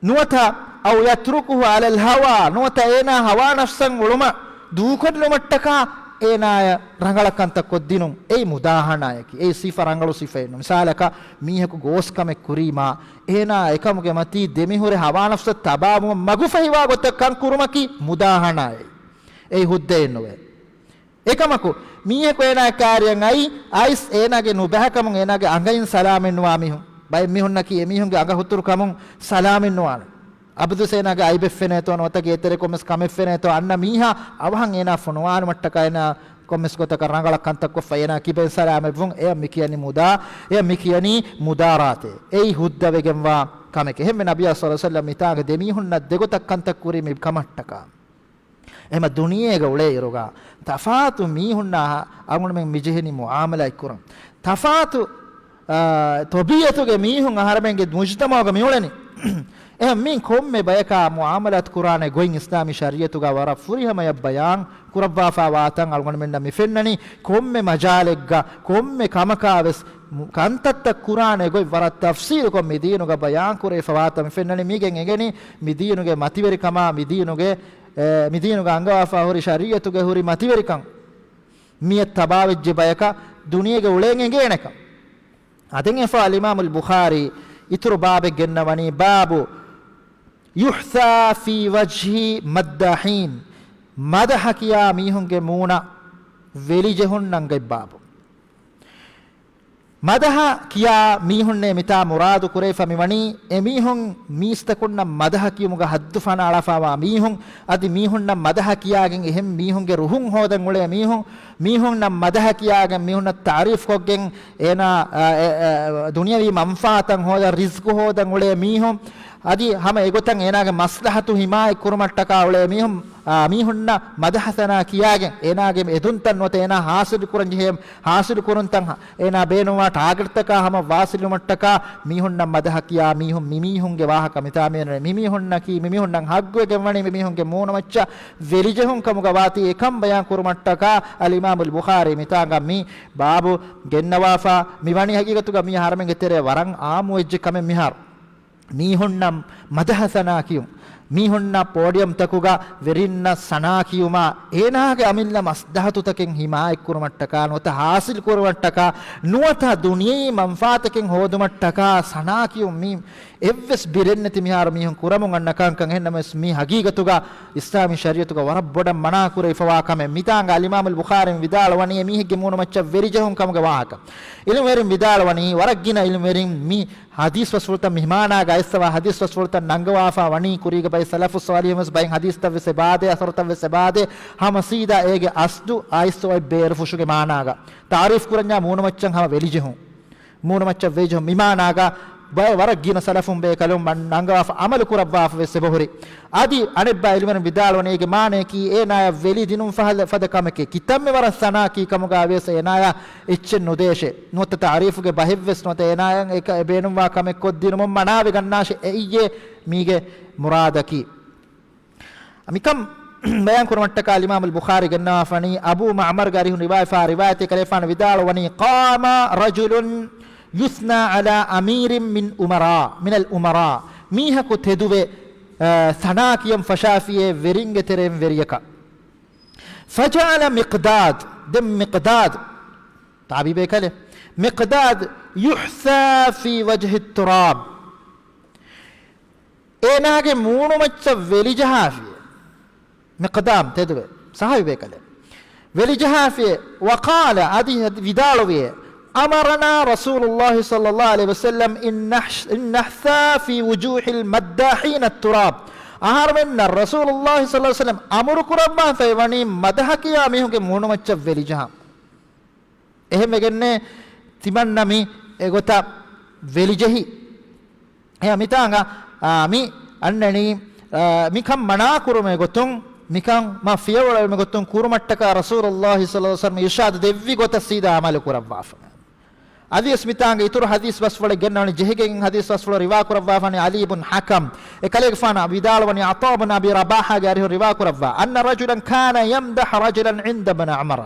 ނުވަތަ، أو يتركه على الهوى، ނުވަތަ އޭނާ ހަވާ ނަފްސަށް އުޅުމަށް ދޫކޮށްލުމަށްޓަކާ އޭނާޔަށް ރަނގަޅަށް ކަންތައް ކޮށްދިނުން. އެއީ މުދާހަނާއަކީ. އެއީ ސިފަ ރަނގަޅު ސިފައެއް ނޫން. މިސާލަކަށް މީހަކު ގޯސްކަމެއް ކުރީމާ، އޭނާ އެކަމުގެ މަތީ ދެމިހުރެ ހަވާ ނަފްސަށް ތަބާވުމަށް މަގުފަހިވާ ގޮތަށް ކަން ކުރުމަކީ މުދާހަނާއެއް. އެއީ ހުއްދައެއް ނުވޭ. އެކަމަކު، މީހަކު އޭނާ ކާރިއަށް އައީ، އައިސް އޭނާގެ ނުބައިކަމުން އޭނާގެ އަނގައިން ސަލާމަތްނުވާ މީހުން. ބައެއް މީހުންނަކީ އެމީހުންގެ އަނގަ ހުތުރު ކަމުން ސަލާމަތްނުވާނެ. އަބަދުވެސް އޭނާގެ އައިބެއް ފެނޭތޯ ނުވަތަ ގޭތެރެ ކޮންމެސް ކަމެއް ފެނޭތޯ އަންނަ މީހާ އަވަހަށް އޭނާ ފޮނުވާނުމަށްޓަކާ އޭނާ ކޮންމެސް ގޮތަކަށް ރަނގަޅަށް ކަންތައް ކޮށްފަ އޭނާ ކިބައިން ސަލާމަތްވުން. އެޔަށް މި ކިޔަނީ މުދާ، އެޔަށް މި ކިޔަނީ މުދާރާތޭ. އެއީ ހުއްދަވެގެންވާ ކަމެކޭ. އެހެންމެ ނަބިއްޔާ ޞައްލަﷲު ޢަލައިހި ވަސައްލަމް މިތާނގަ ދެމީހުންނަށް ދެގޮތަށް ކަންތައް ކުރީ މި ކަމަށްޓަކާ. އެހެމަ ދުނިޔޭގަ އުޅޭ އިރުގަ ތަފާތު މީހުންނާ އަޅުގަނޑުމެން މިޖެހެނީ މުޢާމަލާތް ކުރަން. ތަފާތު، އާ، ތަބީޢަތުގެ މީހުން އަހަރެމެންގެ މުޖުތަމަޢުގަ މިއުޅެނީ. އެހެން މި ކޮންމެ ބަޔަކާ މުޢާމަލާތް ކުރާނެ ގޮތް އިސްލާމީ ޝަރީޢަތުގަ ވަރަށް ފުރިހަމަޔަށް ބަޔާން ކުރައްވާފާ ވާތަން އަޅުގަނޑުމެންނަށް މި ފެންނަނީ. ކޮންމެ މަޖާލެއްގަ ކޮންމެ ކަމަކާ ވެސް މު-، ކަންތައްތައް ކުރާނެ ގޮތް ވަރަށް ތަފްސީލުކޮށް މި ދީނުގަ ބަޔާން ކުރެވިފަ ވާތަން މި ފެންނަނީ. މީގެން އެނގެނީ މި ދީނުގެ މަތިވެރިކަމާ މި ދީނުގެ އެ، މި ދީނުގަ އަންގަވާފާ ހުރި ޝަރީޢަތުގެ ހުރި މަތިވެރިކަން މިއަށް ތަބާވެއްޖެ ބަޔަކަށް ދުނިޔޭގަ އުޅޭން އެނގޭނެކަން. އަދެން އެފާ އަލްއިމާމުލް ބުޚާރީ އިތުރު ބާބެއް ގެންނަވަނީ، باب يحثى في وجه المداحين، މަދަޙަ ކިޔާ މީހުންގެ މޫނަށް ވެލިޖެހުން ނަންގަތް ބާބު. މަދަޙަ ކިޔާ މީހުންނޭ މިތާ މުރާދު ކުރެވިފަ މިވަނީ، އެމީހުން މީސްތަކުންނަށް މަދަޙަ ކިޔުމުގަ ހައްދު ފަނާޅާފާވާ މީހުން، އަދި މީހުންނަށް މަދަޙަ ކިޔާގެން އެހެން މީހުންގެ ރުހުން ހޯދަން އުޅޭ މީހުން، މީހުންނަށް މަދަޙަ ކިޔާގެން މީހުންނަށް ތަޢުރީފް ކޮށްގެން އޭނާ، އަ، އެ، އެ، ދުނިޔަވީ މަންފާއަތަށް ހޯދަން، ރިޒްޤު ހޯދަން އުޅޭ މީހުން، އަދި ހަމަ އެގޮތަށް އޭނާގެ މަސްލަހަތު ހިމާޔަތް ކުރުމަށްޓަކާ އުޅޭ މީހުން، އާ، މީހުންނަށް މަދަޙަ ސަނާ ކިޔާގެން، އޭނާގެ އެދުންތައް ނުވަތަ އޭނާ ޙާޞިލު ކުރަން ޖެހޭ، ޙާޞިލު ކުރުންތައް، އޭނާ ބޭނުންވާ ޓާގެޓްތަކާ ހަމަ ވާސިލުވުމަށްޓަކާ މީހުންނަށް މަދަޙަ ކިޔާ މީހުން މިމީހުންގެ ވާހަކަ މިތާ މިއެން. މިމީހުންނަކީ މިމީހުންނަށް ޙައްޤުވެގެން ވަނީ މިމީހުންގެ މޫނުމައްޗަށް ވެލިޖެހުން ކަމުގަ ވާތީ އެކަން ބަޔާން ކުރުމަށްޓަކާ އަލްއިމާމުލް ބުޚާރީ މިތާނގަ މި ބާބު ގެންނަވާފަ މި ވަނީ ހަގީގަތުގަ މީ އަހަރެމެންގެ ތެރޭ ވަރަށް އާއްމުވެއްޖެ ކަމެއް މިހާރު. މީހުންނަށް މަދަޙަ ސަނާ ކިޔުން، މީހުންނަށް ޕޯޑިއަމްތަކުގަ ވެރިންނަށް ސަނާ ކިޔުމާ، އޭނާގެ އަމިއްލަ މަސްލަހަތުތަކެއް ހިމާޔަތްކުރުމަށްޓަކާ ނުވަތަ ޙާޞިލް ކުރުމަށްޓަކާ ނުވަތަ ދުނިޔެވީ މަންފާތަކެއް ހޯދުމަށްޓަކާ ސަނާ ކިޔުން މީ އެއްވެސް ބިރެއްނެތި މިހާރު މީހުން ކުރަމުން އަންނަ ކަންކަން. އެހެންނަމަވެސް މީ ހަގީގަތުގަ އިސްލާމީ ޝަރީޢަތުގަ ވަރަށް ބޮޑަށް މަނާ ކުރެވިފަވާ ކަމެއް. މިތާނގަ އަލްއިމާމުލް ބުޚާރީ ވިދާޅުވަނީ އެ މީހެއްގެ މޫނުމައްޗަށް ވެރިޖެހުން ކަމުގެ ވާހަކަ. އިލްމުވެރިން ވިދާޅުވަނީ ވަރަށް ގިނަ އިލްމުވެރިން މި ޙަދީޘް ބަސްފުޅުތައް މި މާނާގަ އައިސްފަވާ ޙަދީޘް ބަސްފުޅުތައް ނަންގަވާފަ ވަނީ ކުރީގެ ބައެއް ސަލަފުއް ޞާލިޙުން ވެސް ބައެއް ޙަދީޘްތައް ވެސް އެބާދޭ، އަސަރުތައް ވެސް އެބާދޭ، ހަމަ ސީދާ އޭގެ އަސްލު އައިސް އޮތް ބޭރުފުށުގެ މާނާގަ. ތަޢުރީފް ކުރަންޏާ މޫނުމައްޗަށް ހަމަ ވެލިޖެހުން. މޫނުމައްޗަށް ވެލިޖެހުން މި މާނާގަ ބައެއް ވަރަށް ގިނަ ސަލަފުން ބޭކަލުން ނަންގަވާފަ ޢަމަލު ކުރައްވާފަ ވެސް އެބަހުރި. އަދި އަނެއްބައި އިލްމުވެރިން ވިދާޅުވަނީ އޭގެ މާނަޔަކީ އޭނާޔަށް ވެލި ދިނުން ފަހަ، ފަދަ ކަމެކޭ. ކިތަންމެ ވަރަށް ސަނާކީ ކަމުގަ ވިޔަސް އޭނާޔަށް އެއްޗެއް ނުދޭށޭ. ނުވަތަ ތަޢުރީފުގެ ބަހެއްވެސް ނުވަތަ އޭނާޔަށް އެކަ އެ ބޭނުންވާ ކަމެއް ކޮށްދިނުމުން މަނާވެގަންނާށޭ. އެއީއޭ މީގެ މުރާދަކީ. މިކަން ބަޔާން ކުރުމަށްޓަކާ އަލްއިމާމުލް ބުޚާރީ ގެންނަވާފަނީ އަބޫ މަޢުމަރުގެ އަރިހުން ރިވާޔަތްވާ ރިވާޔަތެއް ކަލޭފާނު ވިދާޅުވަނީ، قام رجل يثنى على أمير من أمراء، من الأمراء. މީހަކު ތެދުވެ، އަ، ސަނާ ކިޔަން ފަށާފިޔޭ ވެރިންގެ ތެރެއިން ވެރިޔަކަށް. فجعل مقداد، ދެން މިޤްދާދު، ތާބިޢީ ބޭކަލެއް، މިޤްދާދު، يحثى في وجهه التراب. އޭނާގެ މޫނުމައްޗަށް ވެލިޖަހާފިޔޭ. މިޤްދާމް ތެދުވެ، ޞަޙާބީ ބޭކަލެއް. ވެލިޖަހާފިޔޭ، وقال، އަދި ވިދާޅުވިޔޭ، أمرنا رسول الله صلى الله عليه وسلم أن نحث-، أن نحثى في وجوه المداحين التراب. އަހަރުމެންނަށް ރަސޫލުﷲ صلى الله عليه وسلم އަމުރު ކުރައްވާފައި ވަނީ މަދަޙަ ކިޔާ މީހުންގެ މޫނުމައްޗަށް ވެލިޖަހަން. އެހެންވެގެންނޭ ތިމަންނަ މި އެގޮތަށް ވެލިޖެހި. އެ މިތާނގަ، އާ، މި އަންނަނީ، އާ، މިކަން މަނާ ކުރުމެއް ގޮތުން، މިކަން މަ ފިޔަވަޅުމެއް ގޮތުން ކުރުމަށްޓަކާ ރަސޫލުﷲ صلى الله عليه وسلم އިރްޝާދު ދެއްވި ގޮތަށް ސީދާ ޢަމަލު ކުރައްވާފަ. އަދިވެސް މިތާނގަ އިތުރު ޙަދީޘް ބަސްފުޅެއް ގެންނަވަނީ، ޖެހިގެން ޙަދީޘް ބަސްފުޅު ރިވާ ކުރައްވާފަނީ ޢަލީ ބުން ޙަކަމް. އެ ކަލޭގެފާނަށް ވިދާޅުވަނީ ޢަޠާ ބުން އަބީ ރަބާޙާގެ އަރިހުން ރިވާ ކުރައްވާ، أن رجلا كان يمدح رجلا عند ابن عمر.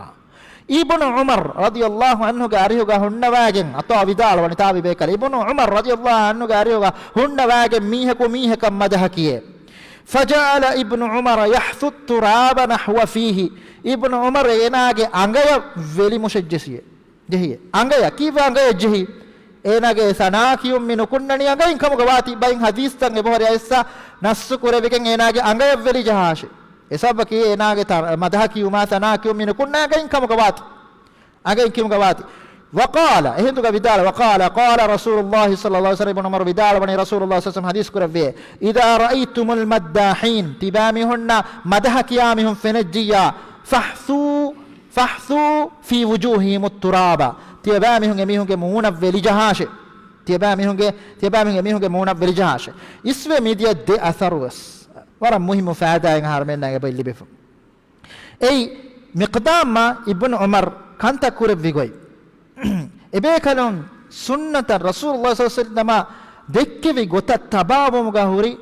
އިބްނު ޢުމަރު ރަޟިޔަﷲ ޢަންހުގެ އަރިހުގަ ހުންނަވާގެން، ޢަޠާ ވިދާޅުވަނީ ތާބިޢީ ބޭކަލެއް، އިބްނު ޢުމަރު ރަޟިޔަﷲ ޢަންހުގެ އަރިހުގަ ހުންނަވާގެން މީހަކު މީހަކަށް މަދަޙަ ކިޔޭ. فجعل ابن عمر يحث التراب نحو فيه. އިބްނު ޢުމަރު އޭނާގެ އަނގަޔަށް ވެލި މުށެއް ޖެހި، ޖެހި. އަނގަޔަށް، ކީއްވެ އަނގަޔަށް ޖެހީ؟ އޭނާގެ ސަނާ ކިޔުން މި ނުކުންނަނީ އަނގައިން ކަމުގަ ވާތީ. ބައެއް ޙަދީޘްތައް އެބަހުރި އައިސްސަ ނައްޞު ކުރެވިގެން އޭނާގެ އަނގަޔަށް ވެލި ޖަހާށޭ. އެ ސަބަބަކީ އޭނާގެ ތަ-، މަދަޙަ ކިޔުމާ ސަނާ ކިޔުން މި ނުކުންނަ އަނގައިން ކަމުގަ ވާތީ. އަނގައިން ކިޔުމުގަ ވާތީ. وقال، އެހިނދުގަ ވިދާޅު، وقال، قال رسول الله صلى الله عليه وسلم، އިބްނު ޢުމަރު ވިދާޅުވަނީ، ރަސޫލުﷲ صلى الله عليه وسلم ޙަދީޘް ކުރެއްވިޔޭ، إذا رأيتم المداحين، ތިބާމީހުންނަށް މަދަޙަ ކިޔާ މީހުން ފެނެއްޖިއްޔާ، فاحثوا، فاحثوا في وجوههم التراب، ތިޔަބައިމީހުން އެމީހުންގެ މޫނަށް ވެލި ޖަހާށޭ. ތިޔަބައިމީހުންގެ، ތިޔަބައިމީހުން އެމީހުންގެ މޫނަށް ވެލި ޖަހާށޭ. އިސްވެ މިދިޔަ ދެ އަސަރު ވެސް ވަރަށް މުހިއްމު ފައިދާއެއް އަހަރުމެންނަށް އެބައި ލިބިފަ. އެއީ، މިޤްދާމްއާ އިބްނު ޢުމަރު ކަންތައް ކުރެއްވި ގޮތް. އެބޭކަލުން ސުންނަތަށް ރަސޫލުﷲ صلى الله عليه وسلم ދެއްކެވި ގޮތަށް ތަބާވުމުގަ ހުރި،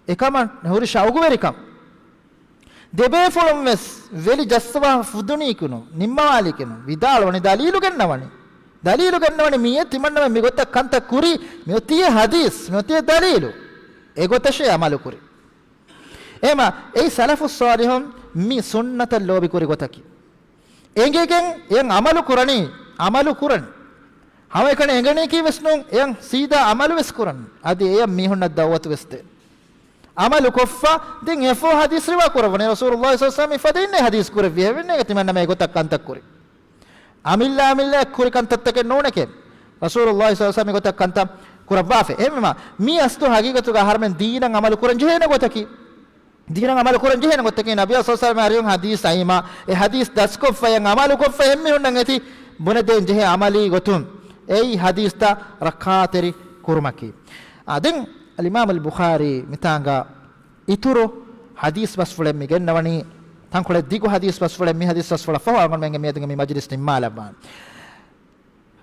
އެކަމަށް ހުރި ޝައުގުވެރިކަން. ދެބޭފުޅުން ވެސް ވެލި ޖައްސަވާ ފުދުނީކުނު، ނިންމަވާލީކުނު، ވިދާޅުވަނީ ދަލީލު ގެންނަވަނީ. ދަލީލު ގެންނަވަނީ މިއީ ތިމަންނަމެން މިގޮތަށް ކަންތައް ކުރީ، މިއޮތީ ޙަދީޘް، މިއޮތީ ދަލީލު. އެގޮތަށޭ ޢަމަލު ކުރީ. އެހެމަ އެއީ ސަލަފުއް ޞާލިޙުން މި ސުންނަތަށް ލޯބިކުރި ގޮތަކީ. އެނގިގެން އެޔަށް ޢަމަލު ކުރަނީ، ޢަމަލު ކުރަން. ހަމައެކަނި އެނގެނީކީ ވެސް ނޫން، އެޔަށް ސީދާ ޢަމަލު ވެސް ކުރަން. އަދި އެޔަށް މީހުންނަށް ދަޢުވަތު ވެސް ދޭ. ޢަމަލު ކޮށްފަ، ދެން އެފޯ ޙަދީޘް ރިވާ ކުރައްވަނީ. ރަސޫލުﷲ صلى الله عليه وسلم މި ފަދައިންނޭ ޙަދީޘް ކުރެއްވި. އެހެންވެ ތިމަންނަމެން އެގޮތަށް ކަންތައް ކުރި. އަމިއްލަ އަމިއްލައަށް ކުރި ކަންތައްތަކެއް ނޫނެކޭ. ރަސޫލުﷲ صلى الله عليه وسلم މިގޮތަށް ކަންތައް ކުރައްވާފަ. އެހެންވީމަ، މީ އަސްލު ޙަޤީޤަތުގަ އަހަރުމެން ދީނަށް ޢަމަލު ކުރަން ޖެހޭނެ ގޮތަކީ. ދީނަށް ޢަމަލު ކުރަން ޖެހޭނެ ގޮތަކީ، ނަބިއްޔާ صلى الله عليه وسلم އަރިހުން ޙަދީޘް އައީމާ، އެ ޙަދީޘް ދަސްކޮށްފަ އެޔަށް ޢަމަލު ކޮށްފަ އެހެން މީހުންނަށް އެތި ބުނެދޭން ޖެހޭ ޢަމަލީ ގޮތުން އެއީ ޙަދީޘްތައް ރައްކާތެރި ކުރުމަކީ. އާ، ދެން އަލްއިމާމުލް ބުޚާރީ މިތާނގަ އިތުރު ޙަދީޘް ބަސްފުޅެއް މި ގެންނަވަނީ، ތަންކޮޅެއް ދިގު ޙަދީޘް ބަސްފުޅެއް. މި ޙަދީޘް ބަސްފުޅަށް ފަހު އަޅުގަނޑުމެންގެ މިއަދުގެ މި މަޖިލިސް ނިންމާލައްވާނެ.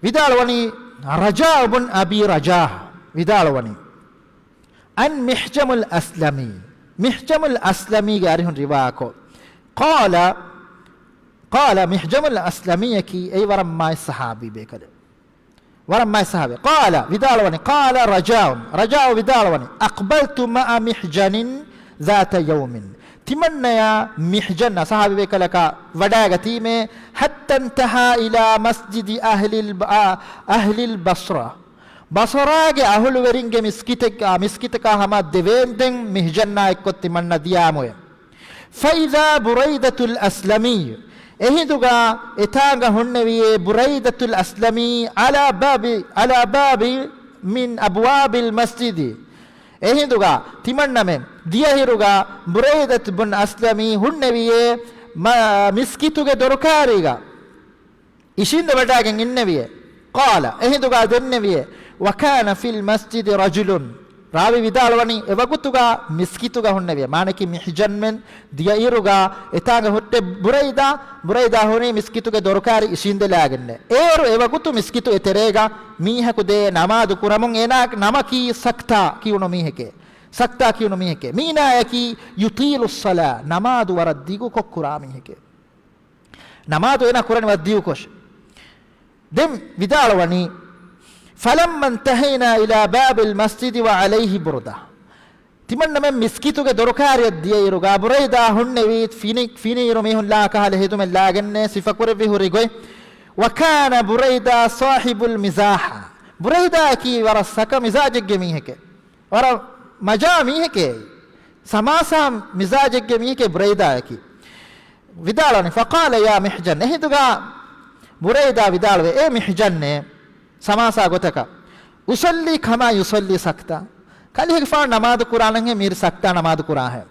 ވިދާޅުވަނީ ރަޖާއު ބުން އަބީ ރަޖާ ވިދާޅުވަނީ، އަން މިޙްޖަމުލް އަސްލަމީ، މިޙްޖަމުލް އަސްލަމީގެ އަރިހުން ރިވާކޮށް، ޤާލަ، ޤާލަ މިޙްޖަމުލް އަސްލަމީއަކީ އެއީ ވަރަށް މާތް ޞަޙާބީ ބޭކަލެއް. ވަރަށް މާތް ޞަޙާބީ. ޤާލަ ވިދާޅުވަނީ، ޤާލަ ރަޖާއު، ރަޖާއު ވިދާޅުވަނީ، އަޤްބަލްތު މަޢަ މިޙްޖަނިން ޛާތަ ޔައުމިން. ތިމަންނަޔާ މިޙްޖަންއަށް ޞަޙާބީ ބޭކަލަކާ ވަޑާގަތީމޭ، ޙައްތަ އިންތަހާ އިލާ މަސްޖިދި އަހްލިލް ބަ-، އަހްލިލް ބަޞްރާ. ބަޞްރާގެ އަހުލުވެރިންގެ މިސްކިތެއް-، އާ، މިސްކިތަކާ ހަމަ ދެވޭންދެން މިޙްޖަންއާ އެއްކޮށް ތިމަންނަ ދިޔާމުއޭ. ފައިޛާ ބުރައިދަތުލް އަސްލަމީ. އެހިނދުގަ އެތާނގަ ހުންނެވިޔޭ ބުރައިދަތުލް އަސްލަމީ ޢަލާ ބާބި، ޢަލާ ބާބި މިން އަބްވާބިލް މަސްޖިދި. އެހިނދުގަ ތިމަންނަމެން ދިޔައިރުގަ ބުރައިދަތު ބުން އަސްލަމީ ހުންނެވިޔޭ މަ-، މިސްކިތުގެ ދޮރުކާރީގަ. އިށީނދެވަޑައިގެން އިންނެވިއޭ. ޤާލަ، އެހިނދުގަ ދެންނެވިއޭ، ވަކާނަ ފިލް މަސްޖިދި ރަޖުލުން. ރާވީ ވިދާޅުވަނީ، އެވަގުތުގަ މިސްކިތުގަ ހުންނެވިއޭ. މާނައަކީ މިޙްޖަންމެން ދިޔައިރުގަ އެތާނގަ ހުއްޓެ ބުރައިދާ، ބުރައިދާ ހުރީ މިސްކިތުގެ ދޮރުކާރި އިށީނދެލާގެންނޭ. އޭރު އެވަގުތު މިސްކިތު އެތެރޭގަ މީހަކު ދޭ ނަމާދު ކުރަމުން. އޭނާ ނަމަކީ ސަކްތާ ކިޔުނު މީހެކޭ. ސަކްތާ ކިޔުނު މީހެކޭ. މީނާއަކީ ޔުޠީލުއްޞަލާ، ނަމާދު ވަރަށް ދިގުކޮށް ކުރާ މީހެކޭ. ނަމާދު އޭނާ ކުރަނީ ވަރަށް ދިގުކޮށް. ދެން ވިދާޅުވަނީ، ފަލައްމަ އިންތަހައިނާ އިލާ ބާބިލް މަސްޖިދި ވަޢަލައިހި ބުރުދާ. ތިމަންނަމެން މިސްކިތުގެ ދޮރުކާރިއަށް ދިޔައިރުގަ ބުރައިދާ ހުންނެވީ ފިނި-، ފިނިއިރު މީހުން ލާ ކަހަލަ ހެދުމެއް ލާގެންނޭ ސިފަކުރެއްވި ހުރި ގޮތް. ވަކާނަ ބުރައިދާ ޞާޙިބުލް މިޒާޙާ. ބުރައިދާއަކީ ވަރަށް ސަކަ މިޒާޖެއްގެ މީހެކޭ. ވަރަށް މަޖާ މީހެކޭ. ސަމާސާ މިޒާޖެއްގެ މީހެކޭ ބުރައިދާއަކީ. ވިދާޅުވަނީ، ފަޤާލަ ޔާ މިޙްޖަން، އެހިނދުގަ ބުރައިދާ ވިދާޅުވޭ، އޭ މިޙްޖަންއޭ، ސަމާސާ ގޮތަކަށް، އުޞައްލީ ކަމާ ޔުޞައްލީ ސަކްތާ. ކަލޭގެފާނު ނަމާދު ކުރާނަންހޭ މިހިރި ސަކްތާ ނަމާދު ކުރާހޭ.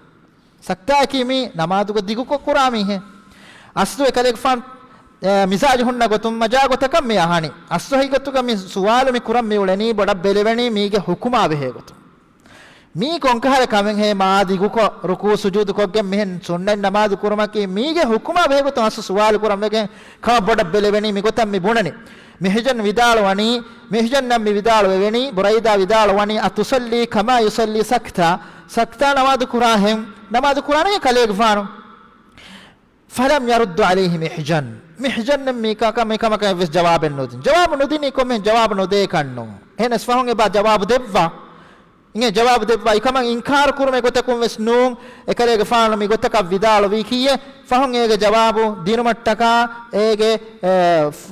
ސަކްތާއަކީ މީ ނަމާދުގަ ދިގުކޮށް ކުރާ މީހެއް. އަސްލު އެކަލޭގެފާނު، އެ، މިޒާޖު ހުންނަ ގޮތުން މަޖާ ގޮތަކަށް މި އަހަނީ. އަސްލު ހަގީގަތުގަ މި ސުވާލު މި ކުރަން މި އުޅެނީ ބޮޑަށް ބެލެވެނީ މީގެ ޙުކުމާ ބެހޭ ގޮތުން. މީ ކޮންކަހަލަ ކަމެއްހޭ މާ ދިގުކޮށް ރުކޫ ސުޖޫދު ކޮށްގެން މިހެން ސުންނަތް ނަމާދު ކުރުމަކީ މީގެ ޙުކުމާ ބެހޭގޮތުން އަސްލު ސުވާލު ކުރަން ވެގެން ކަމަށް ބޮޑަށް ބެލެވެނީ މިގޮތަށް މި ބުނަނީ. މިޙްޖަން ވިދާޅުވަނީ، މިޙްޖަންއަށް މި ވިދާޅުވެވެނީ، ބުރައިދާ ވިދާޅުވަނީ، އަތުޞައްލީ ކަމާ ޔުޞައްލީ ސަކްތާ، ސަކްތާ ނަމާދު ކުރާހެން، ނަމާދު ކުރާނެހެން ކަލޭގެފާނު. ފަލަމް ޔަރުއްދު ޢަލައިހި މިޙްޖަން. މިޙްޖަންއަށް މި ކަ-، ކަ-، މި ކަމަކަށް ވެސް ޖަވާބެއް ނުދިން. ޖަވާބު ނުދިނީ ކޮންމެހެން ޖަވާބު ނުދޭކަށްނު. އެހެނަސް ފަހުން އެބާ ޖަވާބު ދެއްވާ. އިނގޭ ޖަވާބު ދެއްވާ. އެކަމަށް އިންކާރު ކުރުމެއް ގޮތަކުން ވެސް ނޫން. އެކަލޭގެފާނު މި ގޮތަކަށް ވިދާޅުވީކީއެއް ފަހުން އޭގެ ޖަވާބު ދިނުމަށްޓަކާ، އޭގެ، އެ،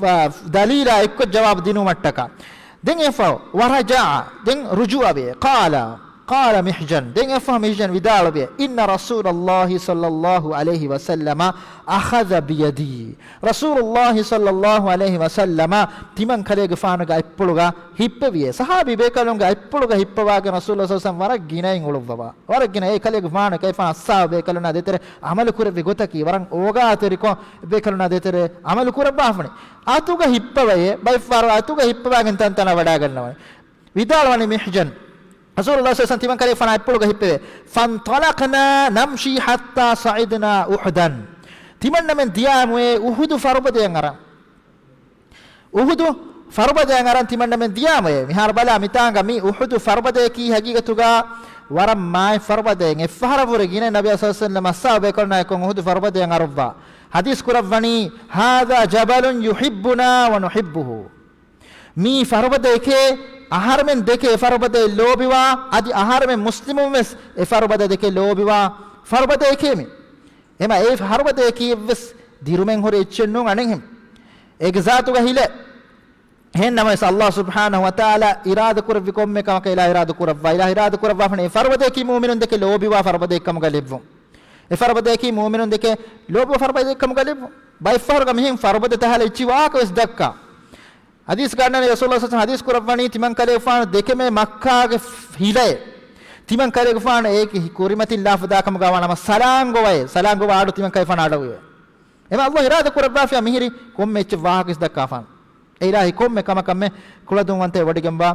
ފަ-، ދަލީލާ އެއްކޮށް ޖަވާބު ދިނުމަށްޓަކާ. ދެން އެފަހު، ވަރަޖަޢަ، ދެން ރުޖޫޢަވި. ޤާލަ، ޤާލަ މިޙްޖަން، ދެން އެފަހު މިޙްޖަން ވިދާޅުވި، އިންނަ ރަސޫލައްލާހި ޞައްލައްލާހު ޢަލައިހި ވަސައްލަމަ އަޚަޛަ ބިޔަދީ. ރަސޫލުއްލާހި ޞައްލައްލާހު ޢަލައިހި ވަސައްލަމަ ތިމަން ކަލޭގެފާނުގެ އަތްޕުޅުގަ ހިއްޕެވިއޭ. ޞަޙާބީ ބޭކަލުންގެ އަތްޕުޅުގަ ހިއްޕަވާގެން ރަސޫލުއްލާހި ޞައްލައްލާހު ޢަލައިހި ވަސައްލަމަ ވަރަށް ގިނައިން އުޅުއްވަވާ. ވަރަށް ގިނަ އެ ކަލޭގެފާނު ކަލޭގެފާނު އައްސާ ބޭކަލުންނާ ދޭތެރޭ ޢަމަލު ކުރެއްވި ގޮތަކީ ވަރަށް އޯގާތެރިކޮށް ބޭކަލުންނާ ދޭތެރޭ ޢަމަލު ކުރައްވާފަނި. އަތުގަ ހިއްޕަވައޭ، ބައެއްފަހަރު އަތުގަ ހިއްޕަވާގެން ތަންތަނަށް ވަޑާގަންނަވަނީ. ވިދާޅުވަނީ މިޙްޖަން، ރަސޫލުއްލާހި ޞައްލައްލާހު ޢަލައިހި ވަސައްލަމަ ތިމަން ކަލޭގެފާނާ އަތްޕުޅުގަ ހިއްޕެވޭ. ފަންޠަލަޤްނާ ނަމްޝީ ޙައްތާ ޞަޢިދްނާ އުޙުދަން. ތިމަންނަމެން ދިޔާމުއޭ އުޙުދު ފަރުބަދަޔަށް އަރަން. އުޙުދު ފަރުބަދަޔަށް އަރަން ތިމަންނަމެން ދިޔާމުއޭ. މިހާރު ބަލާ މިތާނގަ މި އުޙުދު ފަރުބަދަޔަކީ ހަގީގަތުގަ ވަރަށް މާތް ފަރުބަދައެއް. އެއްފަހަރަށްވުރެ ގިނަ ނަބީ ޞައްލައްލާހު ޢަލައިހި ވަސައްލަމަ އައްސާބު ބޭކަލުންނާ އެއްކޮށް އުޙުދު ފަރުބަދަޔަށް އަރުއްވާ. ޙަދީޘް ކުރައްވަނީ، ހާޛާ ޖަބަލުން ޔުޙިއްބުނާ ވަނުޙިއްބުހު. މީ ފަރުބަދައެކޭ، އަހަރުމެން ދެކެ އެ ފަރުބަދައެއް ލޯބިވާ، އަދި އަހަރުމެން މުސްލިމުން ވެސް އެ ފަރުބަދަ ދެކެ ލޯބިވާ ފަރުބަދައެކޭ މީ. އެމަ އެ ފަރުބަދައަކީ އެއްވެސް ދިރުމެއް ހުރި އެއްޗެއް ނޫން އަނެއްހެން. އޭގެ ޒާތުގަ ހިލޭ. އެހެން ނަމަވެސް ﷲ ސުބްޙާނަހޫ ވަތަޢާލާ އިރާދަ ކުރެއްވި ކޮންމެ ކަމަކަށް އިލާހު އިރާދަ ކުރައްވާ. އިލާހު އިރާދަ ކުރައްވާފަނޭ އެ ފަރުބަދައަކީ މުއުމިނުން ދެކެ ލޯބިވާ ފަރުބަދައެއް ކަމުގަ ލެއްވުން. އެ ފަރުބަދައަކީ މުއުމިނުން ދެކެ ލޯބިވާ ފަރުބަދައެއް ކަމުގަ ލެއްވުން. ބައެއްފަހަރުގަ މިހެން ފަރުބަދަތައް އަހާލާ އެއްޗިހި ވާހަކަ ވެސް ދައްކާ. ޙަދީޘްގަ އަންނަނީ ރަސޫލުﷲ ޞައްލައްލާހު ޢަލައިހި ވަސައްލަމަ ޙަދީޘް ކުރައްވަނީ ތިމަން ކަލޭގެފާނު ދެކެމޭ މައްކާގެ ހިލައެއް. ތިމަން ކަލޭގެފާނު އޭގެ ކުރިމަތިން ލާފަދާ ކަމުގަ ވާނަމަ ސަލާން ގޮވައޭ. ސަލާން ގޮވާ އަޑު ތިމަން ކަލޭގެފާނު އަޑުއިވޭ. އެމަ ﷲ އިރާދަ ކުރައްވާފިޔާ މިހިރީ ކޮންމެ އެއްޗެއް ވާހަކަ ވެސް ދައްކާފާނެ. އެ އިލާހީ ކޮންމެ ކަމަކަށްމެ ކުޅަދުންވަންތައެއް ވޮޑިގެންވާ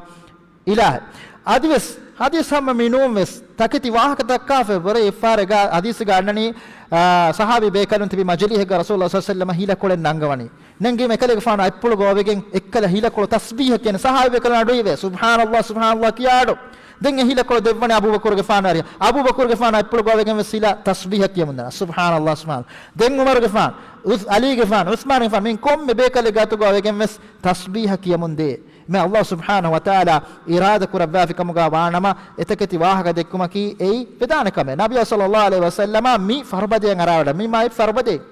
އިލާހެއް. އަދިވެސް ޙަދީޘް ހަމަ މިނޫން ވެސް، ތަކެތި ވާހަކަ ދައްކާފަ ވަރަށް އެއްފަހަރެއްގަ ޙަދީޘްގަ އަންނަނީ، އާ، ޞަޙާބީ ބޭކަލުން ތިބި މަޖިލީހެއްގަ ރަސޫލުﷲ ޞައްލަﷲ ޢަލައިހި ވަސައްލަމަ ހީލަކޮޅެއް ނަންގަވަނީ. ނެންގީމަ އެކަލޭގެފާނު އަތްޕުޅު ގޮވެގެން އެއްކަލަ ހީލަކޮޅު ތަސްބީޙަ ކިޔަނީ. ޞަޙާބީ ބޭކަލުން އަޑުއިވޭ، "ސުބްޙާނަﷲ، ސުބްޙާނަﷲ" ކިޔާ އަޑު. ދެން އެ ހީލަކޮޅު ދެއްވަނީ އަބޫބަކުރުގެފާނަށް އަރި. އަބޫބަކުރުގެފާނު އަތްޕުޅު ގޮވެގެން ވެސް ހީލަ ތަސްބީޙަ ކިޔަމުން ދާނެ. ސުބްޙާނަﷲ، ސުބްޙާނަ. ދެން ޢުމަރުގެފާނު، ޢުސް-، ޢަލީގެފާނު، ޢުސްމާނުގެފާނު، މިއިން ކޮންމެ ބޭކަލެއްގެ އަތުގަ ވެގެން ވެސް ތަސްބީޙަ ކިޔަމުން ދޭ. މި ﷲ ސުބްޙާނަހޫ ވަތަޢާލާ އިރާދަ ކުރައްވާފި ކަމުގަ ވާނަމަ، އެތަކެތި ވާހަކަ ދެއްކުމަކީ އެއީ ވެދާނެ ކަމެއް. ނަބިއްޔާ ޞައްލަﷲ ޢަލައިހި ވަސައްލަމަ މި ފަރުބަދައަށް އަރާވަޑަ، މި މާތް ފަރުބަދައެއް.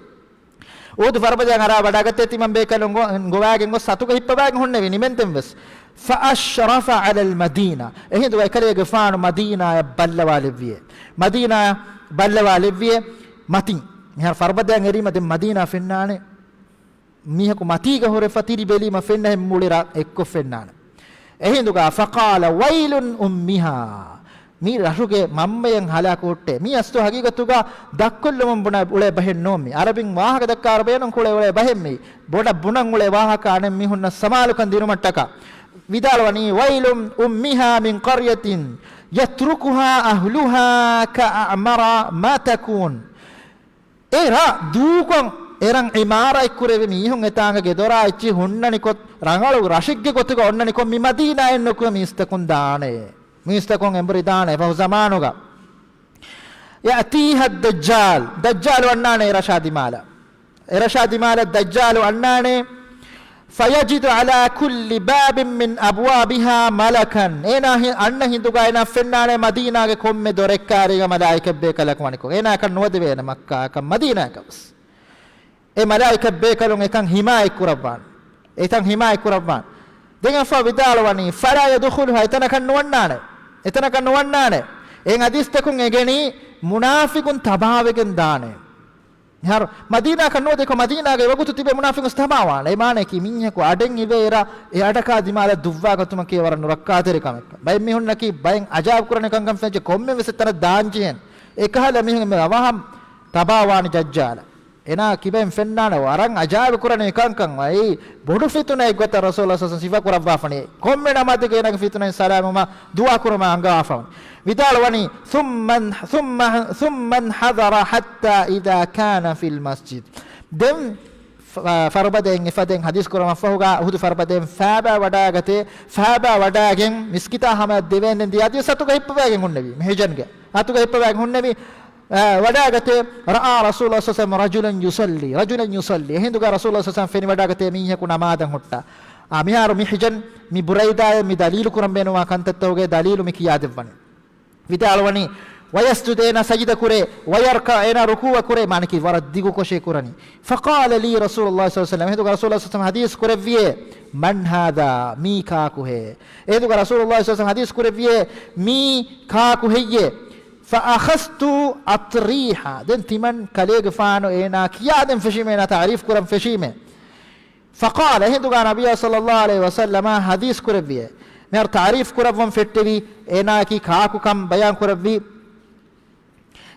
އުޙުދު ފަރުބަދައަށް އަރާ ވަޑާގަތޭ ތިމަން ބޭކަލުން ގޮ-، ގޮވާގެން ގޮސް އަތުގަ ހިއްޕަވާގެން ހުންނެވި ނިމެންދެން ވެސް. فأشرف على المدينة. އެހިނދުގަ އެކަލޭގެފާނު މަދީނާއަށް ބައްލަވާލެއްވިއޭ. މަދީނާއަށް ބައްލަވާލެއްވިއޭ މަތިން. މިހާރު ފަރުބަދައަށް އެރީމަ ދެން މަދީނާ ފެންނާނެ. މީހަކު މަތީގަ ހުރެފަ ތިރި ބެލީމަ ފެންނަހެން މުޅި ރަށް އެއްކޮށް ފެންނާނެ. އެހިނދުގަ فقال ويل أمها. މި ރަށުގެ މަންމަޔަށް ހަލާކު ހުއްޓޭ. މީ އަސްލު ހަގީގަތުގަ ދަށްކޮށްލަމުން ބުނަ އުޅޭ ބަހެއް ނޫން މީ. ޢަރަބިން ވާހަކަ ދައްކާ ޢަރަބަޔަނުން ކުޅެ އުޅޭ ބަހެއް މީ. ބޮޑަށް ބުނަން އުޅޭ ވާހަކަ އަނެއް މީހުންނަށް ސަމާލުކަން ދިނުމަށްޓަކާ. ވިދާޅުވަނީ، ويل أمها من قرية يتركها أهلها كأعمر ما تكون. އެ ރަށް ދޫކޮށް އެރަށް ޢިމާރާތް ކުރެވި މީހުން އެތާނގަ ގެދޮރާ އެއްޗިހި ހުންނަނިކޮށް، ރަނގަޅު ރަށެއްގެ ގޮތުގަ އޮންނަނިކޮށް، މި މަދީނާއެއް ނުކުމެ މީސްތަކުން ދާނެ. މީސްތަކުން އެނބުރި ދާނެ ފަހު ޒަމާނުގަ. يأتيها الدجال. ދައްޖާލު އަންނާނެ އެ ރަށާ ދިމާލަށް. އެ ރަށާ ދިމާލަށް ދައްޖާލު އަންނާނެ. فيجد على كل باب من أبوابها ملكا. އޭނާ ހި-، އަންނަ ހިނދުގަ އޭނާ ފެންނާނެ މަދީނާގެ ކޮންމެ ދޮރެއްކާރީގަ މަލާއިކަ ބޭކަލަކު ވަނިކޮށް. އޭނާއަކަށް ނުވަދެވޭނެ މައްކާއަކަށް މަދީނާއަކަށް ވެސް. އެ މަލާއިކަ ބޭކަލުން އެކަން ހިމާޔަތް ކުރައްވާނެ. އެތަން ހިމާޔަތް ކުރައްވާނެ. ދެން އެއަށްފަހު ވިދާޅުވަނީ، فلا يدخلها، އެތަނަކަށް ނުވަންނާނެ. އެތަނަކަށް ނުވަންނާނެ. އެ ޙަދީޘްތަކުން އެނގެނީ މުނާފިޤުން ތަބާވެގެން ދާނެ. މިހާރު މަދީނާއަކަށް ނުވަދެކޮށް، މަދީނާގެ ވަގުތު ތިބެ މުނާފިޤުން ތަބާވާނެ. އެ މާނަޔަކީ މީހަކު އަޑެއް އިވޭ އިރަށް އެ އަޑަކާ ދިމާލަށް ދުއްވާގަތުމަކީ ވަރަށް ނުރައްކާތެރި ކަމެއް. ބައެއް މީހުންނަކީ ބައެއް އަޖާއިބު ކުރަނި ކަންކަން ފެންޖެ ކޮންމެ ވެސް އެތަނަށް ދާންޖެހޭނެ. އެކަހަލަ މީހުން އެންމެ އަވަހަށް ތަބާވާނެ ދައްޖާލަށް. އޭނާ ކިބައިން ފެންނާނެ ވަރަށް އަޖާއިބު ކުރަނިވި ކަންކަން. އެއީ ބޮޑު ފިތުނައެއް ގޮތަށް ރަސޫލުﷲ ޞައްލަﷲ ޢަލައިހި ވަސައްލަމަ ސިފަ ކުރައްވާފަނީ. ކޮންމެ ނަމާދެއްގަ އޭނާގެ ފިތުނައިން ސަލާމަތްވުމަށް ދުޢާ ކުރުމަށް އަންގަވާފަ ވަނީ. ވިދާޅުވަނީ، ثم، ثم، ثم انحدر حتى إذا كان في المسجد. ދެން ފަ-، ފަރުބަދައިން އެފަދައިން ޙަދީޘް ކުރަމަށްފަހުގަ އުޙުދު ފަރުބަދައިން ފާބާ ވަޑާގަތޭ، ފާބާ ވަޑާގެން މިސްކިތާ ހަމަޔަށް ދެވޭންދެން ދިޔަ އަދިވެސް އަތުގަ ހިއްޕަވައިގެން ހުންނެވި. މިޙްޖަންގެ އަތުގަ ހިއްޕަވައިގެން ހުންނެވި. އަ، ވަޑާގަތޭ، رأى رسول الله صلى الله عليه وسلم رجلا يصلي، رجلا يصلي. އެހިނދުގަ ރަސޫލުﷲ ޞައްލަﷲ ޢަލައިހި ވަސައްލަމަ ފެނިވަޑާގަތޭ މީހަކު ނަމާދަށް ހުއްޓާ. އާ، މިހާރު މިޙްޖަން މި ބުރައިދާއެއް މި ދަލީލު ކުރަން ބޭނުންވާ ކަންތައްތަކުގެ ދަލީލު މި ކިޔާދެއްވަނީ. ވިދާޅުވަނީ، ويسجد، އޭނާ ސަޖިދަ ކުރޭ، ويركع، އޭނާ ރުކޫޢަށް ކުރޭ، މާނަކީ ވަރަށް ދިގުކޮށޭ ކުރަނީ. فقال لي رسول الله صلى الله عليه وسلم، އެހިނދުގަ ރަސޫލުﷲ ޞައްލަﷲ ޢަލައިހި ވަސައްލަމަ ޙަދީޘް ކުރެއްވިއޭ، من هذا، މީ ކާކުހޭ؟ އެހިނދުގަ ރަސޫލުﷲ ޞައްލަﷲ ޢަލައިހި ވަސައްލަމަ ޙަދީޘް ކުރެއްވިއޭ، މީ ކާކު ހެއްޔޭ؟ فأخذت أطريحها، ދެން ތިމަން ކަލޭގެފާނު އޭނާ ކިޔާދެން ފެށީމޭ، އޭނާ ތަޢުރީފް ކުރަން ފެށީމޭ. فقال، އެހިނދުގަ ނަބިއްޔާ ޞައްލަﷲ ޢަލައިހި ވަސައްލަމަ ޙަދީޘް ކުރެއްވިއޭ، މިހާރު ތަޢުރީފް ކުރައްވަން ފެއްޓެވި، އޭނާއަކީ ކާކުކަން ބަޔާން ކުރެއްވި.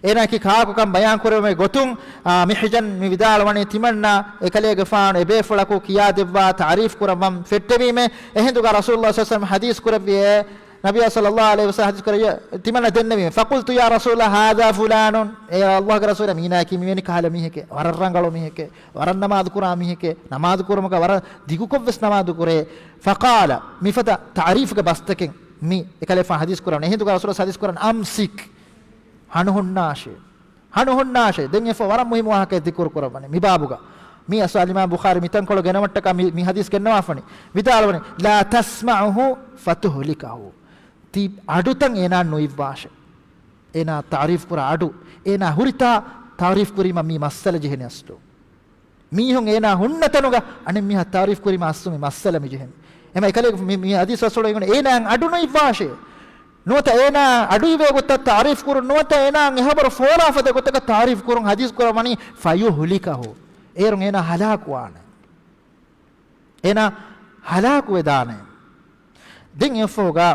އޭނާއަކީ ކާކުކަން ބަޔާން ކުރެވުމުގެ ގޮތުން، އާ، މިޙްޖަން މި ވިދާޅުވަނީ ތިމަންނަ އެކަލޭގެފާނު އެބޭފުޅަކު ކިޔާދެއްވާ ތަޢުރީފް ކުރައްވަން ފެއްޓެވީމޭ. އެހިނދުގަ ރަސޫލުﷲ ޞައްލަﷲ ޢަލައިހި ވަސައްލަމަ ޙަދީޘް ކުރެއްވިއޭ، ނަބިއްޔާ ޞައްލަﷲ ޢަލައިހި ވަސައްލަމަ ޙަދީޘް ކުރެއްވިއޭ. فقلت يا رسول الله هذا فلان، އޭ ﷲގެ ރަސޫލާ، މީނާއަކީ މިވެނި ކަހަލަ މީހެކޭ، ވަރަށް ރަނގަޅު މީހެކޭ، ވަރަށް ނަމާދު ކުރާ މީހެކޭ، ނަމާދު ކުރުމުގަ ވަރަށް ދިގުކޮށްވެސް ނަމާދު ކުރޭ. فقال، މިފަދަ ތަޢުރީފްގެ ބަސްތަކެއް މި އެކަލޭގެފާނު ޙަދީޘް ކުރަނީ. އެހިނދުގަ ރަސޫލު ޙަދީޘް ކުރަނީ، أمسك، ހަނުހުންނާށޭ. ހަނުހުންނާށޭ. ދެން އެފަ ވަރަށް މުހިއްމު ވާހަކައެއް ޛިކުރު ކުރައްވަނީ މި ބާބުގަ. މީ އަސްލު އަލްއިމާމް ބުޚާރީ މިތަންކޮޅު ގެނައްވަންޓަކާ މި، މި ޙަދީޘް ގެންނަވާފަނީ. ވިދާޅުވަނީ، لا تسمعه فتهلكه. ތި އަޑުތައް އޭނާ ނުއިއްވާށޭ. އޭނާ ތަޢުރީފް ކުރާ އަޑު، އޭނާ ހުރިތާ ތަޢުރީފް ކުރީމަ މީ މައްސަލަ ޖެހެނީ އަސްލު. މީހުން އޭނާ ހުންނަ ތަނުގަ އަނެއް މީހާ ތަޢުރީފް ކުރީމަ އަސްލު މި މައްސަލަ މި ޖެހެނީ. އެމަ އެކަލޭގެ މި، މި ޙަދީޘް ރަސޫލު އެނގުނީ އޭނާއަށް އަޑު ނުއިއްވާށޭ. ނުވަތަ އޭނާ އަޑު އިވޭ ގޮތަށް ތަޢުރީފް ކުރުން، ނުވަތަ އޭނާ އެ ޚަބަރު ފޯރާފަދަ ގޮތަކަށް ތަޢުރީފް ކުރުން. ޙަދީޘް ކުރައްވަނީ، فيهلكه. އޭރުން އޭނާ ހަލާކުވާނެ. އޭނާ ހަލާކުވެދާނެ. ދެން އެއަށްފަހުގަ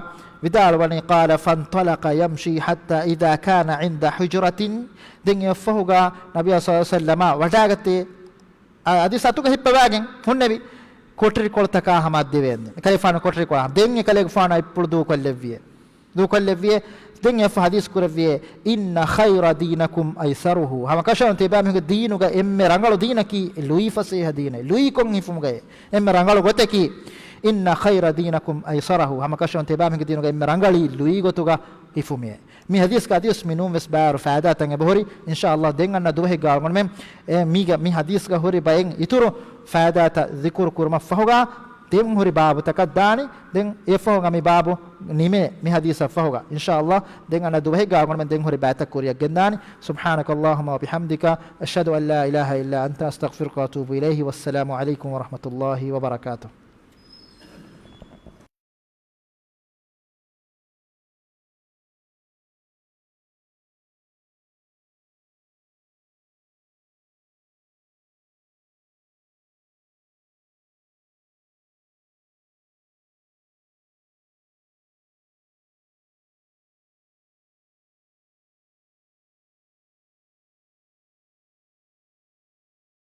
ވިދާޅުވަނީ، قال فانطلق يمشي حتى إذا كان عند حجرة. ދެން އެއަށްފަހުގަ ނަބިއްޔާ ޞައްލަﷲ ޢަލައިހި ވަސައްލަމަ ވަޑާގަތޭ، އަ، އަދި އަތުގަ ހިއްޕަވާގެން ހުންނެވި ކޮޓަރިކޮޅުތަކާ ހަމަ ދެވޭން. އެކަލޭގެފާނު ކޮޓަރިކޮޅަށް ދެން އެކަލޭގެފާނު އަތްޕުޅު ދޫކޮށްލެއްވިއޭ. ދޫކޮށްލެއްވިއޭ. ދެން އެފަ ހަދީސް ކުރެއްވިއޭ، "إن خير دينكم أيسره." ހަމަކަށަވަންތެ އެބައިމީހުންގެ ދީނުގަ އެންމެ ރަނގަޅު ދީނަކީ ލުއިފަސޭހަ ދީނެއް. ލުއިކޮށް ހިފުމުގައޭ އެންމެ ރަނގަޅު ގޮތަކީ، "إن خير دينكم أيسره." ހަމަކަށަވަންތެ އެބައިމީހުންގެ ދީނުގަ އެންމެ ރަނގަޅީ ލުއި ގޮތުގަ ހިފުމޭ. މި ހަދީސްގަ އަދިވެސް މިނޫން ވެސް ބާރު ފައިދާތައް އެބަހުރި. އިންޝާﷲ ދެން އަންނަ ދުވަހެއްގަ އަޅުގަނޑުމެން އެ މީގަ މި ހަދީސްގަ ހުރި ބައެއް އިތުރު ފައިދާތައް ޒިކުރު ކުރުމަށްފަހުގަ ދެން ހުރި ބާބުތަކަށް ދާނީ. ދެން އެފަހުގަ މި ބާބު ނިމޭ މި ހަދީސަށްފަހުގަ. އިންޝާﷲ ދެން އަންނަ ދުވަހެއްގަ އަޅުގަނޑުމެން ދެން ހުރި ބައިތައް ކުރިއަށް ގެންދާނީ. سبحانك اللهم وبحمدك، أشهد أن لا إله إلا أنت، أستغفرك وأتوب إليه. والسلام عليكم ورحمة الله وبركاته.